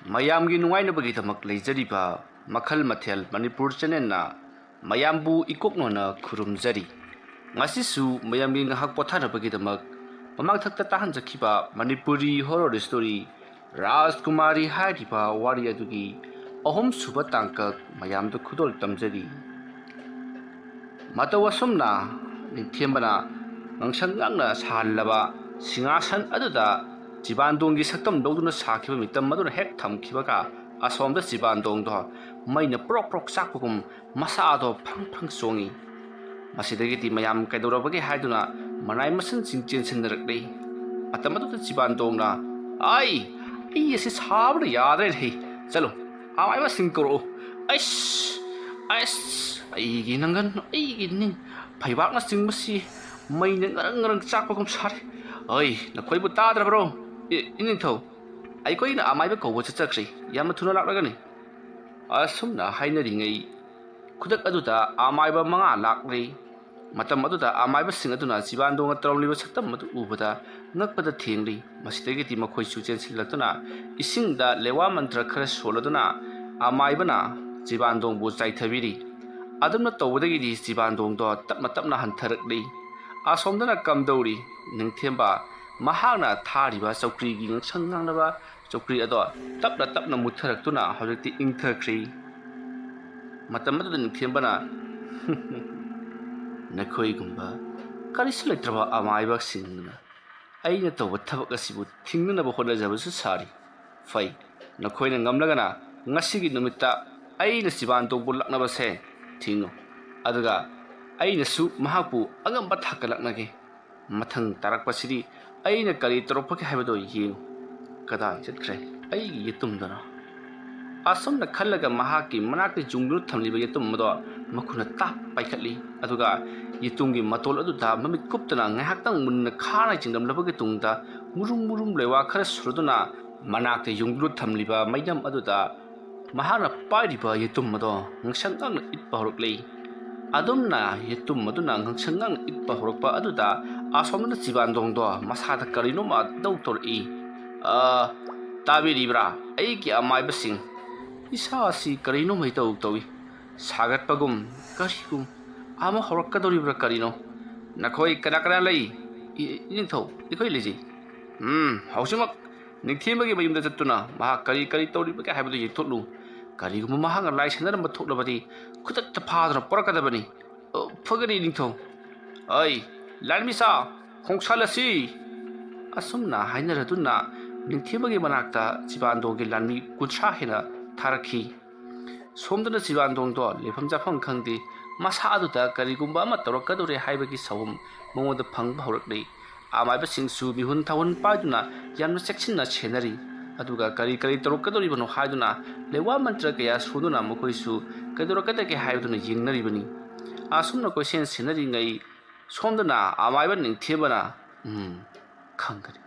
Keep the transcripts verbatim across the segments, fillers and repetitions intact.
ꯃꯌꯥꯝꯒꯤ ꯅꯨꯡꯉꯥꯏꯅꯕꯒꯤꯗꯃꯛ ꯂꯩꯖꯔꯤꯕ ꯃꯈꯜ ꯃꯊꯦꯜ ꯃꯅꯤꯄꯨꯔ ꯆꯦꯅꯦꯜꯅ ꯃꯌꯥꯝꯕꯨ ꯏꯀꯣꯛꯅꯣꯅ ꯈꯨꯔꯨꯝꯖꯔꯤ꯫ ꯉꯁꯤꯁꯨ ꯃꯌꯥꯝꯒꯤ ꯉꯥꯏꯍꯥꯛ ꯄꯣꯊꯥꯅꯕꯒꯤꯗꯃꯛ ꯃꯃꯥꯡꯊꯛꯇ ꯇꯥꯍꯟꯖꯈꯤꯕ ꯃꯅꯤꯄꯨꯔꯤ ꯍꯣꯔꯣꯔ ꯁ꯭ꯇꯣꯔꯤ ꯔꯥꯖꯀꯨꯃꯥꯔꯤ ꯍꯥꯏꯔꯤꯕ ꯋꯥꯔꯤ ꯑꯗꯨꯒꯤ ꯑꯍꯨꯝꯁꯨꯕ ꯇꯥꯡꯀꯛ ꯃꯌꯥꯝꯗ ꯈꯨꯗꯣꯜ ꯇꯝꯖꯔꯤ꯫ ꯃꯇꯧ ꯑꯁꯨꯝꯅ ꯅꯤꯡꯊꯦꯝꯕꯅ ꯉꯥꯡꯁꯪ ꯉꯥꯡꯅ ꯁꯥꯍꯜꯂꯕ ꯁꯤꯡꯍꯥꯁꯟ ꯑꯗꯨꯗ ꯆꯤꯕꯥꯟꯗꯣꯡꯒꯤ ꯁꯛꯇꯝ ꯂꯧꯗꯨꯅ ꯁꯥꯈꯤꯕ ꯃꯤꯇꯝ ꯑꯗꯨꯅ ꯍꯦꯛ ꯊꯝꯈꯤꯕꯒ ꯑꯁꯣꯝꯗ ꯆꯤꯕꯥꯟꯗꯣꯡꯗꯣ ꯃꯩꯅ ꯄ꯭ꯔꯣꯛ ꯄ꯭ꯔꯣꯛ ꯆꯥꯛꯄꯒꯨꯝ ꯃꯁꯥꯗꯣ ꯐ꯭ꯔꯪ ꯐ꯭ꯔꯪ ꯆꯣꯡꯉꯤ꯫ ꯃꯁꯤꯗꯒꯤꯗꯤ ꯃꯌꯥꯝ ꯀꯩꯗꯧꯔꯕꯒꯦ ꯍꯥꯏꯗꯨꯅ ꯃꯅꯥꯏ ꯃꯁꯤꯡꯁꯤꯡ ꯆꯦꯟꯁꯤꯟꯅꯔꯛꯂꯤ꯫ ꯃꯇꯝ ꯑꯗꯨꯗ ꯆꯤꯕꯥꯟꯗꯣꯡꯅ, "ꯑꯩ, ꯑꯩ ꯑꯁꯤ ꯁꯥꯕꯅ ꯌꯥꯗ꯭ꯔꯦꯅꯦ꯫ ꯆꯠꯂꯣ, ꯑꯃꯥꯏꯕꯁꯤꯡ ꯀꯧꯔꯛꯎ꯫ ꯑꯩꯁ, ꯑꯩꯁ, ꯑꯩꯒꯤ ꯅꯪꯒꯟ, ꯑꯩꯒꯤ ꯅꯤꯡ, ꯐꯩꯕꯥꯛꯅꯆꯤꯡꯕꯁꯤ ꯃꯩꯅ ꯉꯔꯪ ꯉꯔꯪ ꯆꯥꯛꯄꯒꯨꯝ ꯁꯥꯔꯦ꯫ ꯑꯩ, ꯅꯈꯣꯏꯕꯨ ꯇꯥꯗ꯭ꯔꯕ꯭ꯔꯣ? ꯑꯦ, ꯏꯅꯤꯡꯊꯧ, ꯑꯩꯈꯣꯏꯅ ꯑꯃꯥꯏꯕ ꯀꯧꯕ ꯆꯠꯆꯈ꯭ꯔꯦ꯫ ꯌꯥꯝꯅ ꯊꯨꯅ ꯂꯥꯛꯂꯒꯅꯤ꯫" ꯑꯁꯨꯝꯅ ꯍꯥꯏꯅꯔꯤꯉꯩ ꯈꯨꯗꯛ ꯑꯗꯨꯗ ꯑꯃꯥꯏꯕ ꯃꯉꯥ ꯂꯥꯛꯂꯤ꯫ ꯃꯇꯝ ꯑꯗꯨꯗ ꯑꯃꯥꯏꯕꯁꯤꯡ ꯑꯗꯨꯅ ꯆꯤꯕꯥꯟꯗꯣꯡꯅ ꯇꯧꯔꯝꯂꯤꯕ ꯁꯛꯇꯝ ꯑꯗꯨ ꯎꯕꯗ ꯉꯛꯄꯗ ꯊꯦꯡꯂꯤ꯫ ꯃꯁꯤꯗꯒꯤꯗꯤ ꯃꯈꯣꯏꯁꯨ ꯆꯦꯟꯁꯤꯜꯂꯛꯇꯨꯅ ꯏꯁꯤꯡꯗ ꯂꯦꯋꯥ ꯃꯟꯇ꯭ꯔ ꯈꯔ ꯁꯣꯜꯂꯗꯨꯅ ꯑꯃꯥꯏꯕꯅ ꯆꯤꯕꯥꯟꯗꯣꯡꯕꯨ ꯆꯥꯏꯊꯕꯤꯔꯤ꯫ ꯑꯗꯨꯝꯅ ꯇꯧꯕꯗꯒꯤꯗꯤ ꯆꯤꯕꯥꯟꯗꯣꯡꯗꯣ ꯇꯞꯅ ꯇꯞꯅ ꯍꯟꯊꯔꯛꯂꯤ꯫ ꯑꯁꯣꯝꯗꯅ ꯀꯝꯗꯧꯔꯤ? ꯅꯤꯡꯊꯦꯝꯕ ꯃꯍꯥꯛꯅ ꯊꯥꯔꯤꯕ ꯆꯧꯀ꯭ꯔꯤꯒꯤ ꯉꯥꯡꯁꯪ ꯉꯥꯡꯂꯕ ꯆꯧꯀ꯭ꯔꯤ ꯑꯗꯣ ꯇꯞꯅ ꯇꯞꯅ ꯃꯨꯠꯊꯔꯛꯇꯨꯅ ꯍꯧꯖꯤꯛꯇꯤ ꯏꯪꯊꯈ꯭ꯔꯦ꯫ ꯃꯇꯝ ꯑꯗꯨꯗ ꯅꯤꯡꯊꯦꯝꯕꯅ, "ꯅꯈꯣꯏꯒꯨꯝꯕ ꯀꯔꯤꯁꯨ ꯂꯩꯇ꯭ꯔꯕ ꯑꯃꯥꯏꯕꯁꯤꯡꯅ ꯑꯩꯅ ꯇꯧꯕ ꯊꯕꯛ ꯑꯁꯤꯕꯨ ꯊꯤꯡꯅꯅꯕ ꯍꯣꯠꯅꯖꯕꯁꯨ ꯁꯥꯔꯤ꯫ ꯐꯩ, ꯅꯈꯣꯏꯅ ꯉꯝꯂꯒꯅ ꯉꯁꯤꯒꯤ ꯅꯨꯃꯤꯠꯇ ꯑꯩꯅ ꯆꯤꯕꯥꯟꯗꯣꯡꯕꯨ ꯂꯥꯛꯅꯕꯁꯦ ꯊꯤꯡꯉꯨ, ꯑꯗꯨꯒ ꯑꯩꯅꯁꯨ ꯃꯍꯥꯛꯄꯨ ꯑꯉꯝꯕ ꯊꯥꯛꯇ ꯂꯥꯛꯅꯒꯦ꯫ ꯃꯊꯪ ꯇꯥꯔꯛꯄꯁꯤꯗꯤ ꯑꯩꯅ ꯀꯔꯤ ꯇꯧꯔꯛꯄꯒꯦ ꯍꯥꯏꯕꯗꯣ ꯌꯦꯡꯉꯨ꯫" ꯀꯗꯥꯏ ꯆꯠꯈ꯭ꯔꯦ ꯑꯩꯒꯤ ꯌꯦꯇꯨꯝꯗꯨꯅ? ꯑꯁꯨꯝꯅ ꯈꯜꯂꯒ ꯃꯍꯥꯛꯀꯤ ꯃꯅꯥꯛꯇ ꯌꯨꯡꯗꯨꯅ ꯊꯝꯂꯤꯕ ꯌꯦꯇꯨꯝ ꯑꯗꯣ ꯃꯈꯨꯠꯅ ꯇꯥꯞ ꯄꯥꯏꯈꯠꯂꯤ꯫ ꯑꯗꯨꯒ ꯌꯦꯇꯨꯝꯒꯤ ꯃꯇꯣꯜ ꯑꯗꯨꯗ ꯃꯃꯤꯠ ꯀꯨꯞꯇꯅ ꯉꯥꯏꯍꯥꯛꯇꯪ ꯃꯨꯟꯅ ꯈꯥꯅ ꯌꯦꯡꯂꯝꯂꯕꯒꯤ ꯇꯨꯡꯗ ꯃꯨꯔꯨꯝ ꯃꯨꯔꯨꯝ ꯂꯩꯋꯥ ꯈꯔ ꯁꯨꯔꯗꯨꯅ ꯃꯅꯥꯛꯇ ꯌꯨꯡꯗꯨꯅ ꯊꯝꯂꯤꯕ ꯃꯩꯅꯝ ꯑꯗꯨꯗ ꯃꯍꯥꯛꯅ ꯄꯥꯏꯔꯤꯕ ꯌꯦꯇꯨꯝ ꯑꯗꯣ ꯉꯥꯡꯁꯪ ꯉꯥꯡꯅ ꯏꯠꯄ ꯍꯧꯔꯛꯂꯤ꯫ ꯑꯗꯨꯝꯅ ꯌꯦꯇꯨꯝ ꯑꯗꯨꯅ ꯉꯥꯡꯁꯪ ꯉꯥꯡꯅ ꯏꯠꯄ ꯍꯧꯔꯛꯄ ꯑꯗꯨꯗ ꯑꯁꯣꯝꯗ ꯆꯤꯕꯥꯟꯗꯣꯡꯗꯣ ꯃꯁꯥꯗ ꯀꯔꯤꯅꯣꯃ ꯗꯧ ꯇꯧꯔꯛꯏ꯫ "ꯑ, ꯇꯥꯕꯤꯔꯤꯕ꯭ꯔꯥ? ꯑꯩꯒꯤ ꯑꯃꯥꯏꯕꯁꯤꯡ, ꯏꯁꯥ ꯑꯁꯤ ꯀꯔꯤꯅꯣꯝ ꯍꯩꯇꯧ ꯇꯧꯏ꯫ ꯁꯥꯒꯠꯄꯒꯨꯝ ꯀꯔꯤꯒꯨꯝ ꯑꯃ ꯍꯧꯔꯛꯀꯗꯧꯔꯤꯕ꯭ꯔꯥ ꯀꯔꯤꯅꯣ? ꯅꯈꯣꯏ ꯀꯅꯥ ꯀꯅꯥ ꯂꯩ? ꯏ-, ꯏꯅꯤꯡꯊꯧ, ꯑꯩꯈꯣꯏ ꯂꯩꯖꯩ꯫ ꯎꯝ, ꯍꯧꯖꯤꯛꯃꯛ ꯅꯤꯡꯊꯦꯝꯕꯒꯤ ꯃꯌꯨꯝꯗ ꯆꯠꯇꯨꯅ ꯃꯍꯥꯛ ꯀꯔꯤ ꯀꯔꯤ ꯇꯧꯔꯤꯕꯒꯦ ꯍꯥꯏꯕꯗꯨ ꯌꯦꯡꯊꯣꯛꯂꯨ꯫ ꯀꯔꯤꯒꯨꯝꯕ ꯃꯍꯥꯛꯅ ꯂꯥꯏ ꯁꯥꯟꯅꯔꯝꯕ ꯊꯣꯛꯂꯕꯗꯤ ꯈꯨꯗꯛꯇ ꯐꯥꯗꯨꯅ ꯄꯨꯔꯛꯀꯗꯕꯅꯤ꯫ ꯑ, ꯐꯒꯅꯤ ꯅꯤꯡꯊꯧ꯫ ꯑꯩ, ꯂꯥꯟꯃꯤꯁꯥ, ꯈꯣꯡꯁꯥꯜ ꯑꯁꯤ꯫ ꯑꯁꯨꯝꯅ ꯍꯥꯏꯅꯔꯗꯨꯅ ꯅꯤꯡꯊꯦꯝꯕꯒꯤ ꯃꯅꯥꯛꯇ ꯆꯤꯕꯥꯟꯗꯣꯡꯒꯤ ꯂꯥꯟꯃꯤ ꯀꯨꯟꯊ꯭ꯔꯥ ꯍꯦꯟꯅ ꯊꯥꯔꯛꯈꯤ꯫ ꯁꯣꯝꯗꯅ ꯆꯤꯕꯥꯟꯗꯣꯡꯗꯣ ꯂꯩꯐꯝ ꯆꯥꯐꯝ ꯈꯪꯗꯦ, ꯃꯁꯥ ꯑꯗꯨꯗ ꯀꯔꯤꯒꯨꯝꯕ ꯑꯃ ꯇꯧꯔꯛꯀꯗꯧꯔꯦ ꯍꯥꯏꯕꯒꯤ ꯁꯥꯎꯍꯨꯝ ꯃꯉꯣꯟꯗ ꯐꯪꯕ ꯍꯧꯔꯛꯂꯤ꯫ ꯑꯃꯥꯏꯕꯁꯤꯡꯁꯨ ꯃꯤꯍꯨꯟ ꯊꯥꯍꯨꯟ ꯄꯥꯏꯗꯨꯅ ꯌꯥꯝꯅ ꯆꯦꯛꯁꯤꯟꯅ ꯁꯦꯟꯅꯔꯤ꯫ ꯑꯗꯨꯒ ꯀꯔꯤ ꯀꯔꯤ ꯇꯧꯔꯛꯀꯗꯧꯔꯤꯕꯅꯣ ꯍꯥꯏꯗꯨꯅ ꯂꯩꯋꯥ ꯃꯟꯇ꯭ꯔ ꯀꯌꯥ ꯁꯣꯟꯗꯨꯅ ꯃꯈꯣꯏꯁꯨ ꯀꯩꯗꯧꯔꯛꯀꯗꯒꯦ ꯍꯥꯏꯕꯗꯨꯅ ꯌꯦꯡꯅꯔꯤꯕꯅꯤ꯫ ꯑꯁꯨꯝꯅ ꯀꯣꯏꯁꯦꯟ ꯁꯦꯟꯅꯔꯤꯉꯩ ꯁꯣꯝꯗꯅ ꯑꯃꯥꯏꯕ ꯅꯤꯡꯊꯦꯝꯕꯅ, ꯎꯝ, ꯈꯪꯒꯅꯤ꯫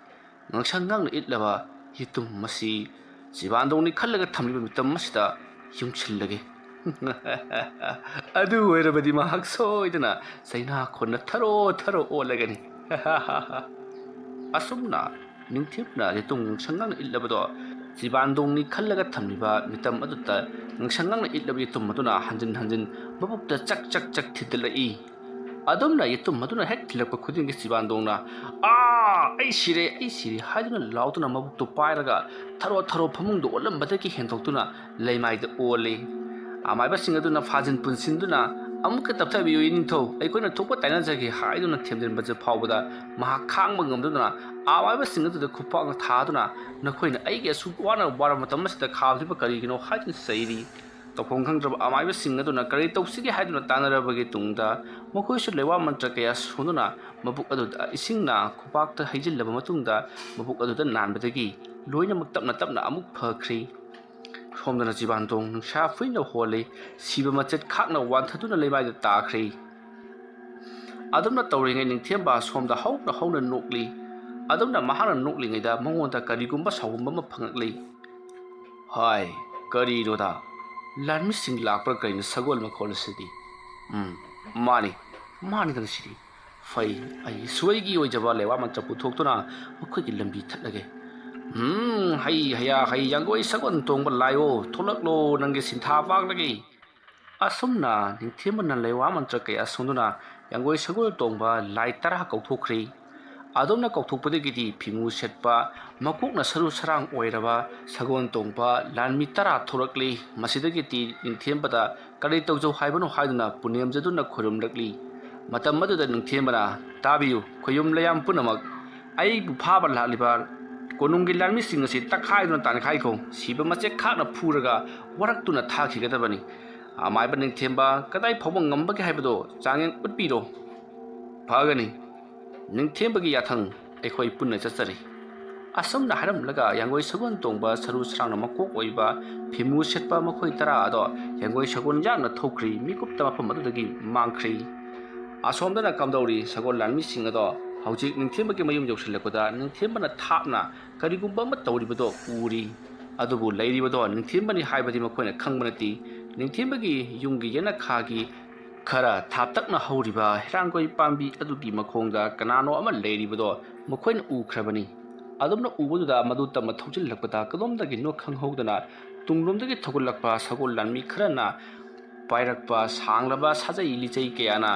ꯉꯥꯡꯁꯪ ꯉꯥꯡꯅ ꯏꯠꯂꯕ ꯌꯦꯇꯨꯝ ꯑꯁꯤ ꯆꯤꯕꯥꯟꯗꯣꯡꯅꯤ ꯈꯜꯂꯒ ꯊꯝꯂꯤꯕ ꯃꯤꯇꯝ ꯑꯁꯤꯗ ꯌꯨꯡꯁꯤꯜꯂꯒꯦ꯫ ꯑꯗꯨ ꯑꯣꯏꯔꯕꯗꯤ ꯃꯍꯥꯛ ꯁꯣꯏꯗꯅ ꯆꯩꯅꯥ ꯈꯣꯟꯅ ꯊꯔꯣ ꯊꯔꯣ ꯑꯣꯜꯂꯒꯅꯤ꯫ ꯑꯁꯨꯝꯅ ꯅꯤꯡꯊꯦꯝꯅ ꯌꯦꯇꯨꯝ ꯉꯥꯡꯁꯪ ꯉꯥꯡꯅ ꯏꯠꯂꯕꯗꯣ ꯆꯤꯕꯥꯟꯗꯣꯡꯅꯤ ꯈꯜꯂꯒ ꯊꯝꯂꯤꯕ ꯃꯤꯇꯝ ꯑꯗꯨꯗ ꯉꯥꯡꯁꯪ ꯉꯥꯡꯅ ꯏꯠꯂꯕ ꯌꯦꯇꯨꯝ ꯑꯗꯨꯅ ꯍꯟꯖꯤꯟ ꯍꯟꯖꯤꯟ ꯃꯕꯨꯛꯇ ꯆꯛ ꯆꯛ ꯆꯛ ꯊꯤꯟꯗꯠꯂꯛꯏ꯫ ꯑꯗꯨꯝꯅ ꯌꯦꯇꯨꯝ ꯑꯗꯨꯅ ꯍꯦꯛ ꯊꯤꯜꯂꯛꯄ ꯈꯨꯗꯤꯡꯒꯤ ꯆꯤꯕꯥꯟꯗꯣꯡꯅ, "ꯑꯥ! ꯑꯩ ꯁꯤꯔꯦ! ꯑꯩ ꯁꯤꯔꯦ!" ꯍꯥꯏꯗꯨꯅ ꯂꯥꯎꯗꯨꯅ ꯃꯕꯨꯛꯇꯨ ꯄꯥꯏꯔꯒ ꯊꯔꯣ ꯊꯔꯣ ꯐꯃꯨꯡꯗ ꯑꯣꯜꯂꯝꯕꯗꯒꯤ ꯍꯦꯟꯗꯣꯛꯇꯨꯅ ꯂꯩꯃꯥꯏꯗ ꯑꯣꯜꯂꯤ꯫ ꯑꯃꯥꯏꯕꯁꯤꯡ ꯑꯗꯨꯅ ꯐꯥꯖꯤꯟ ꯄꯨꯟꯁꯤꯟꯗꯨꯅ, "ꯑꯃꯨꯛꯀ ꯇꯞꯊꯕꯤꯌꯨ ꯏꯅꯤꯡꯊꯧ, ꯑꯩꯈꯣꯏꯅ ꯊꯣꯛꯄ ꯇꯥꯏꯅꯖꯒꯦ" ꯍꯥꯏꯗꯨꯅ ꯊꯦꯝꯖꯤꯟꯕꯁꯦ ꯐꯥꯎꯕꯗ ꯃꯍꯥꯛ ꯈꯥꯡꯕ ꯉꯝꯗꯗꯨꯅ ꯑꯃꯥꯏꯕꯁꯤꯡ ꯑꯗꯨꯗ ꯈꯨꯄꯥꯛꯅ ꯊꯥꯗꯨꯅ, "ꯅꯈꯣꯏꯅ ꯑꯩꯒꯤ ꯑꯁꯨꯛ ꯋꯥꯅ ꯋꯥꯔꯕ ꯃꯇꯝ ꯑꯁꯤꯗ ꯈꯥꯝꯂꯤꯕ ꯀꯔꯤꯒꯤꯅꯣ?" ꯍꯥꯏꯗꯨꯅ ꯆꯩꯔꯤ꯫ ꯇꯧꯐꯝ ꯈꯪꯗ꯭ꯔꯕ ꯑꯃꯥꯏꯕꯁꯤꯡ ꯑꯗꯨꯅ ꯀꯔꯤ ꯇꯧꯁꯤꯒꯦ ꯍꯥꯏꯗꯨꯅ ꯇꯥꯟꯅꯔꯕꯒꯤ ꯇꯨꯡꯗ ꯃꯈꯣꯏꯁꯨ ꯂꯩꯋꯥ ꯃꯟꯇ꯭ꯔ ꯀꯌꯥ ꯁꯣꯟꯗꯨꯅ ꯃꯕꯨꯛ ꯑꯗꯨꯗ ꯏꯁꯤꯡꯅ ꯈꯨꯄꯥꯛꯇ ꯍꯩꯖꯤꯜꯂꯕ ꯃꯇꯨꯡꯗ ꯃꯕꯨꯛ ꯑꯗꯨꯗ ꯅꯥꯟꯕꯗꯒꯤ ꯂꯣꯏꯅꯃꯛ ꯇꯞꯅ ꯇꯞꯅ ꯑꯃꯨꯛ ꯐꯈ꯭ꯔꯤ꯫ ꯁꯣꯝꯗꯅ ꯆꯤꯕꯥꯟꯗꯣꯡ ꯅꯨꯡꯁꯥ ꯐꯨꯏꯅ ꯍꯣꯜꯂꯤ꯫ ꯁꯤꯕ ꯃꯆꯦꯠ ꯈꯥꯛꯅ ꯋꯥꯟꯊꯗꯨꯅ ꯂꯩꯃꯥꯏꯗ ꯇꯥꯈ꯭ꯔꯤ꯫ ꯑꯗꯨꯝꯅ ꯇꯧꯔꯤꯉꯩ ꯅꯤꯡꯊꯦꯝꯕ ꯁꯣꯝꯗ ꯍꯧꯅ ꯍꯧꯅ ꯅꯣꯛꯂꯤ꯫ ꯑꯗꯨꯝꯅ ꯃꯍꯥꯛꯅ ꯅꯣꯛꯂꯤꯉꯩꯗ ꯃꯉꯣꯟꯗ ꯀꯔꯤꯒꯨꯝꯕ ꯁꯥꯎꯍꯨꯝ ꯑꯃ ꯐꯪꯂꯛꯂꯤ꯫ "ꯍꯥꯏ, ꯀꯔꯤꯅꯣꯗ? ꯂꯥꯟꯃꯤꯁꯤꯡ ꯂꯥꯛꯄ꯭ꯔꯥ ꯀꯩꯅꯣ ꯁꯒꯣꯜ ꯃꯈꯣꯜ ꯑꯁꯤꯗꯤ? ꯎꯝ, ꯃꯥꯅꯤ, ꯃꯥꯅꯤꯗꯅ ꯁꯤꯗꯤ꯫ ꯐꯩ, ꯑꯩ ꯏꯁꯣꯔꯒꯤ ꯑꯣꯏꯖꯕ ꯂꯩꯋꯥ ꯃꯟꯇ꯭ꯔ ꯄꯨꯊꯣꯛꯇꯨꯅ ꯃꯈꯣꯏꯒꯤ ꯂꯝꯕꯤ ꯊꯠꯂꯒꯦ꯫ ꯎꯝ, ꯍꯩ ꯍꯌꯥ ꯍꯩ, ꯌꯥꯡꯒꯣꯏ ꯁꯒꯣꯜ ꯇꯣꯡꯕ ꯂꯥꯏꯑꯣ, ꯊꯣꯛꯂꯛꯂꯣ ꯅꯪꯒꯤ ꯁꯤꯟꯊꯥ ꯄꯥꯛꯂꯒꯦ꯫ ꯑꯁꯨꯝꯅ ꯅꯤꯡꯊꯦꯝꯕꯅ ꯂꯩꯋꯥ ꯃꯟꯇ꯭ꯔ ꯀꯌꯥ ꯁꯣꯟꯗꯨꯅ ꯌꯥꯡꯒꯣꯏ ꯁꯒꯣꯜ ꯇꯣꯡꯕ ꯂꯥꯏ ꯇꯔꯥ ꯀꯧꯊꯣꯛꯈ꯭ꯔꯦ꯫ ꯑꯗꯨꯝꯅ ꯀꯧꯊꯣꯛꯄꯗꯒꯤꯗꯤ ꯐꯤꯃꯨ ꯁꯦꯠꯄ, ꯃꯀꯣꯛꯅ ꯁꯔꯨ ꯁꯔꯥꯡ ꯑꯣꯏꯔꯕ ꯁꯒꯣꯜ ꯇꯣꯡꯕ ꯂꯥꯟꯃꯤ ꯇꯔꯥ ꯊꯣꯔꯛꯂꯤ꯫ ꯃꯁꯤꯗꯒꯤꯗꯤ ꯅꯤꯡꯊꯦꯝꯕꯗ ꯀꯔꯤ ꯇꯧꯖꯧ ꯍꯥꯏꯕꯅꯣ ꯍꯥꯏꯗꯨꯅ ꯄꯨꯅꯦꯝꯖꯗꯨꯅ ꯈꯣꯏꯔꯨꯝꯂꯛꯂꯤ꯫ ꯃꯇꯝ ꯑꯗꯨꯗ ꯅꯤꯡꯊꯦꯝꯕꯅ, "ꯇꯥꯕꯤꯌꯨ, ꯈꯣꯌꯨꯝ ꯂꯩꯌꯥꯝ ꯄꯨꯝꯅꯃꯛ, ꯑꯩꯕꯨ ꯐꯥꯕ ꯂꯥꯛꯂꯤꯕ ꯀꯣꯅꯨꯡꯒꯤ ꯂꯥꯟꯃꯤꯁꯤꯡ ꯑꯁꯤ ꯇꯛꯈꯥꯏꯗꯨꯅ ꯇꯥꯟꯈꯥꯏꯈꯣ꯫ ꯁꯤꯕ ꯃꯆꯦꯠ ꯈꯥꯛꯅ ꯐꯨꯔꯒ ꯋꯥꯔꯛꯇꯨꯅ ꯊꯥꯈꯤꯒꯗꯕꯅꯤ꯫ ꯑꯃꯥꯏꯕ ꯅꯤꯡꯊꯦꯝꯕ ꯀꯗꯥꯏ ꯐꯥꯎꯕ ꯉꯝꯕꯒꯦ ꯍꯥꯏꯕꯗꯣ ꯆꯥꯡꯌꯦꯡ ꯎꯠꯄꯤꯔꯣ꯫ ꯐꯒꯅꯤ꯫ ꯅꯤꯡꯊꯦꯝꯕꯒꯤ ꯌꯥꯊꯪ ꯑꯩꯈꯣꯏ ꯄꯨꯟꯅ ꯆꯠꯆꯔꯤ꯫" ꯑꯁꯨꯝꯅ ꯍꯥꯏꯔꯝꯂꯒ ꯌꯥꯡꯒꯣꯏ ꯁꯒꯣꯜ ꯇꯣꯡꯕ ꯁꯔꯨ ꯁꯔꯥꯡꯅ ꯃꯀꯣꯛ ꯑꯣꯏꯕ ꯐꯤꯃꯨ ꯁꯦꯠꯄ ꯃꯈꯣꯏ ꯇꯔꯥ ꯑꯗꯣ ꯌꯥꯡꯒꯣꯏ ꯁꯒꯣꯜ ꯌꯥꯡꯅ ꯊꯧꯈ꯭ꯔꯤ꯫ ꯃꯤꯀꯨꯞꯇ ꯃꯐꯝ ꯑꯗꯨꯗꯒꯤ ꯃꯥꯡꯈ꯭ꯔꯤ꯫ ꯑꯁꯣꯝꯗꯅ ꯀꯝꯗꯧꯔꯤ? ꯁꯒꯣꯜ ꯂꯥꯟꯃꯤꯁꯤꯡ ꯑꯗꯣ ꯍꯧꯖꯤꯛ ꯅꯤꯡꯊꯦꯝꯕꯒꯤ ꯃꯌꯨꯝ ꯌꯧꯁꯤꯜꯂꯛꯄꯗ ꯅꯤꯡꯊꯦꯝꯕꯅ ꯊꯥꯞꯅ ꯀꯔꯤꯒꯨꯝꯕ ꯑꯃ ꯇꯧꯔꯤꯕꯗꯣ ꯎꯔꯤ꯫ ꯑꯗꯨꯕꯨ ꯂꯩꯔꯤꯕꯗꯣ ꯅꯤꯡꯊꯦꯝꯕꯅꯤ ꯍꯥꯏꯕꯗꯤ ꯃꯈꯣꯏꯅ ꯈꯪꯕ ꯅꯠꯇꯦ꯫ ꯅꯤꯡꯊꯦꯝꯕꯒꯤ ꯌꯨꯝꯒꯤ ꯌꯦꯅꯈꯥꯒꯤ ꯈꯔ ꯊꯥꯞꯇꯛꯅ ꯍꯧꯔꯤꯕ ꯍꯩꯔꯥꯡꯒꯣꯏ ꯄꯥꯝꯕꯤ ꯑꯗꯨꯒꯤ ꯃꯈꯣꯡꯗ ꯀꯅꯥꯅꯣ ꯑꯃ ꯂꯩꯔꯤꯕꯗꯣ ꯃꯈꯣꯏꯅ ꯎꯈ꯭ꯔꯕꯅꯤ꯫ ꯑꯗꯨꯝꯅ ꯎꯕꯗꯨꯗ ꯃꯗꯨ ꯇꯝꯅ ꯊꯧꯖꯤꯜꯂꯛꯄꯗ ꯀꯗꯣꯝꯗꯒꯤꯅꯣ ꯈꯪꯍꯧꯗꯅ ꯇꯨꯡꯂꯣꯝꯗꯒꯤ ꯊꯧꯒꯠꯂꯛꯄ ꯁꯒꯣꯜ ꯂꯥꯟꯃꯤ ꯈꯔꯅ ꯄꯥꯏꯔꯛꯄ ꯁꯥꯡꯂꯕ ꯁꯥꯖꯩ ꯂꯤꯆꯩ ꯀꯌꯥꯅ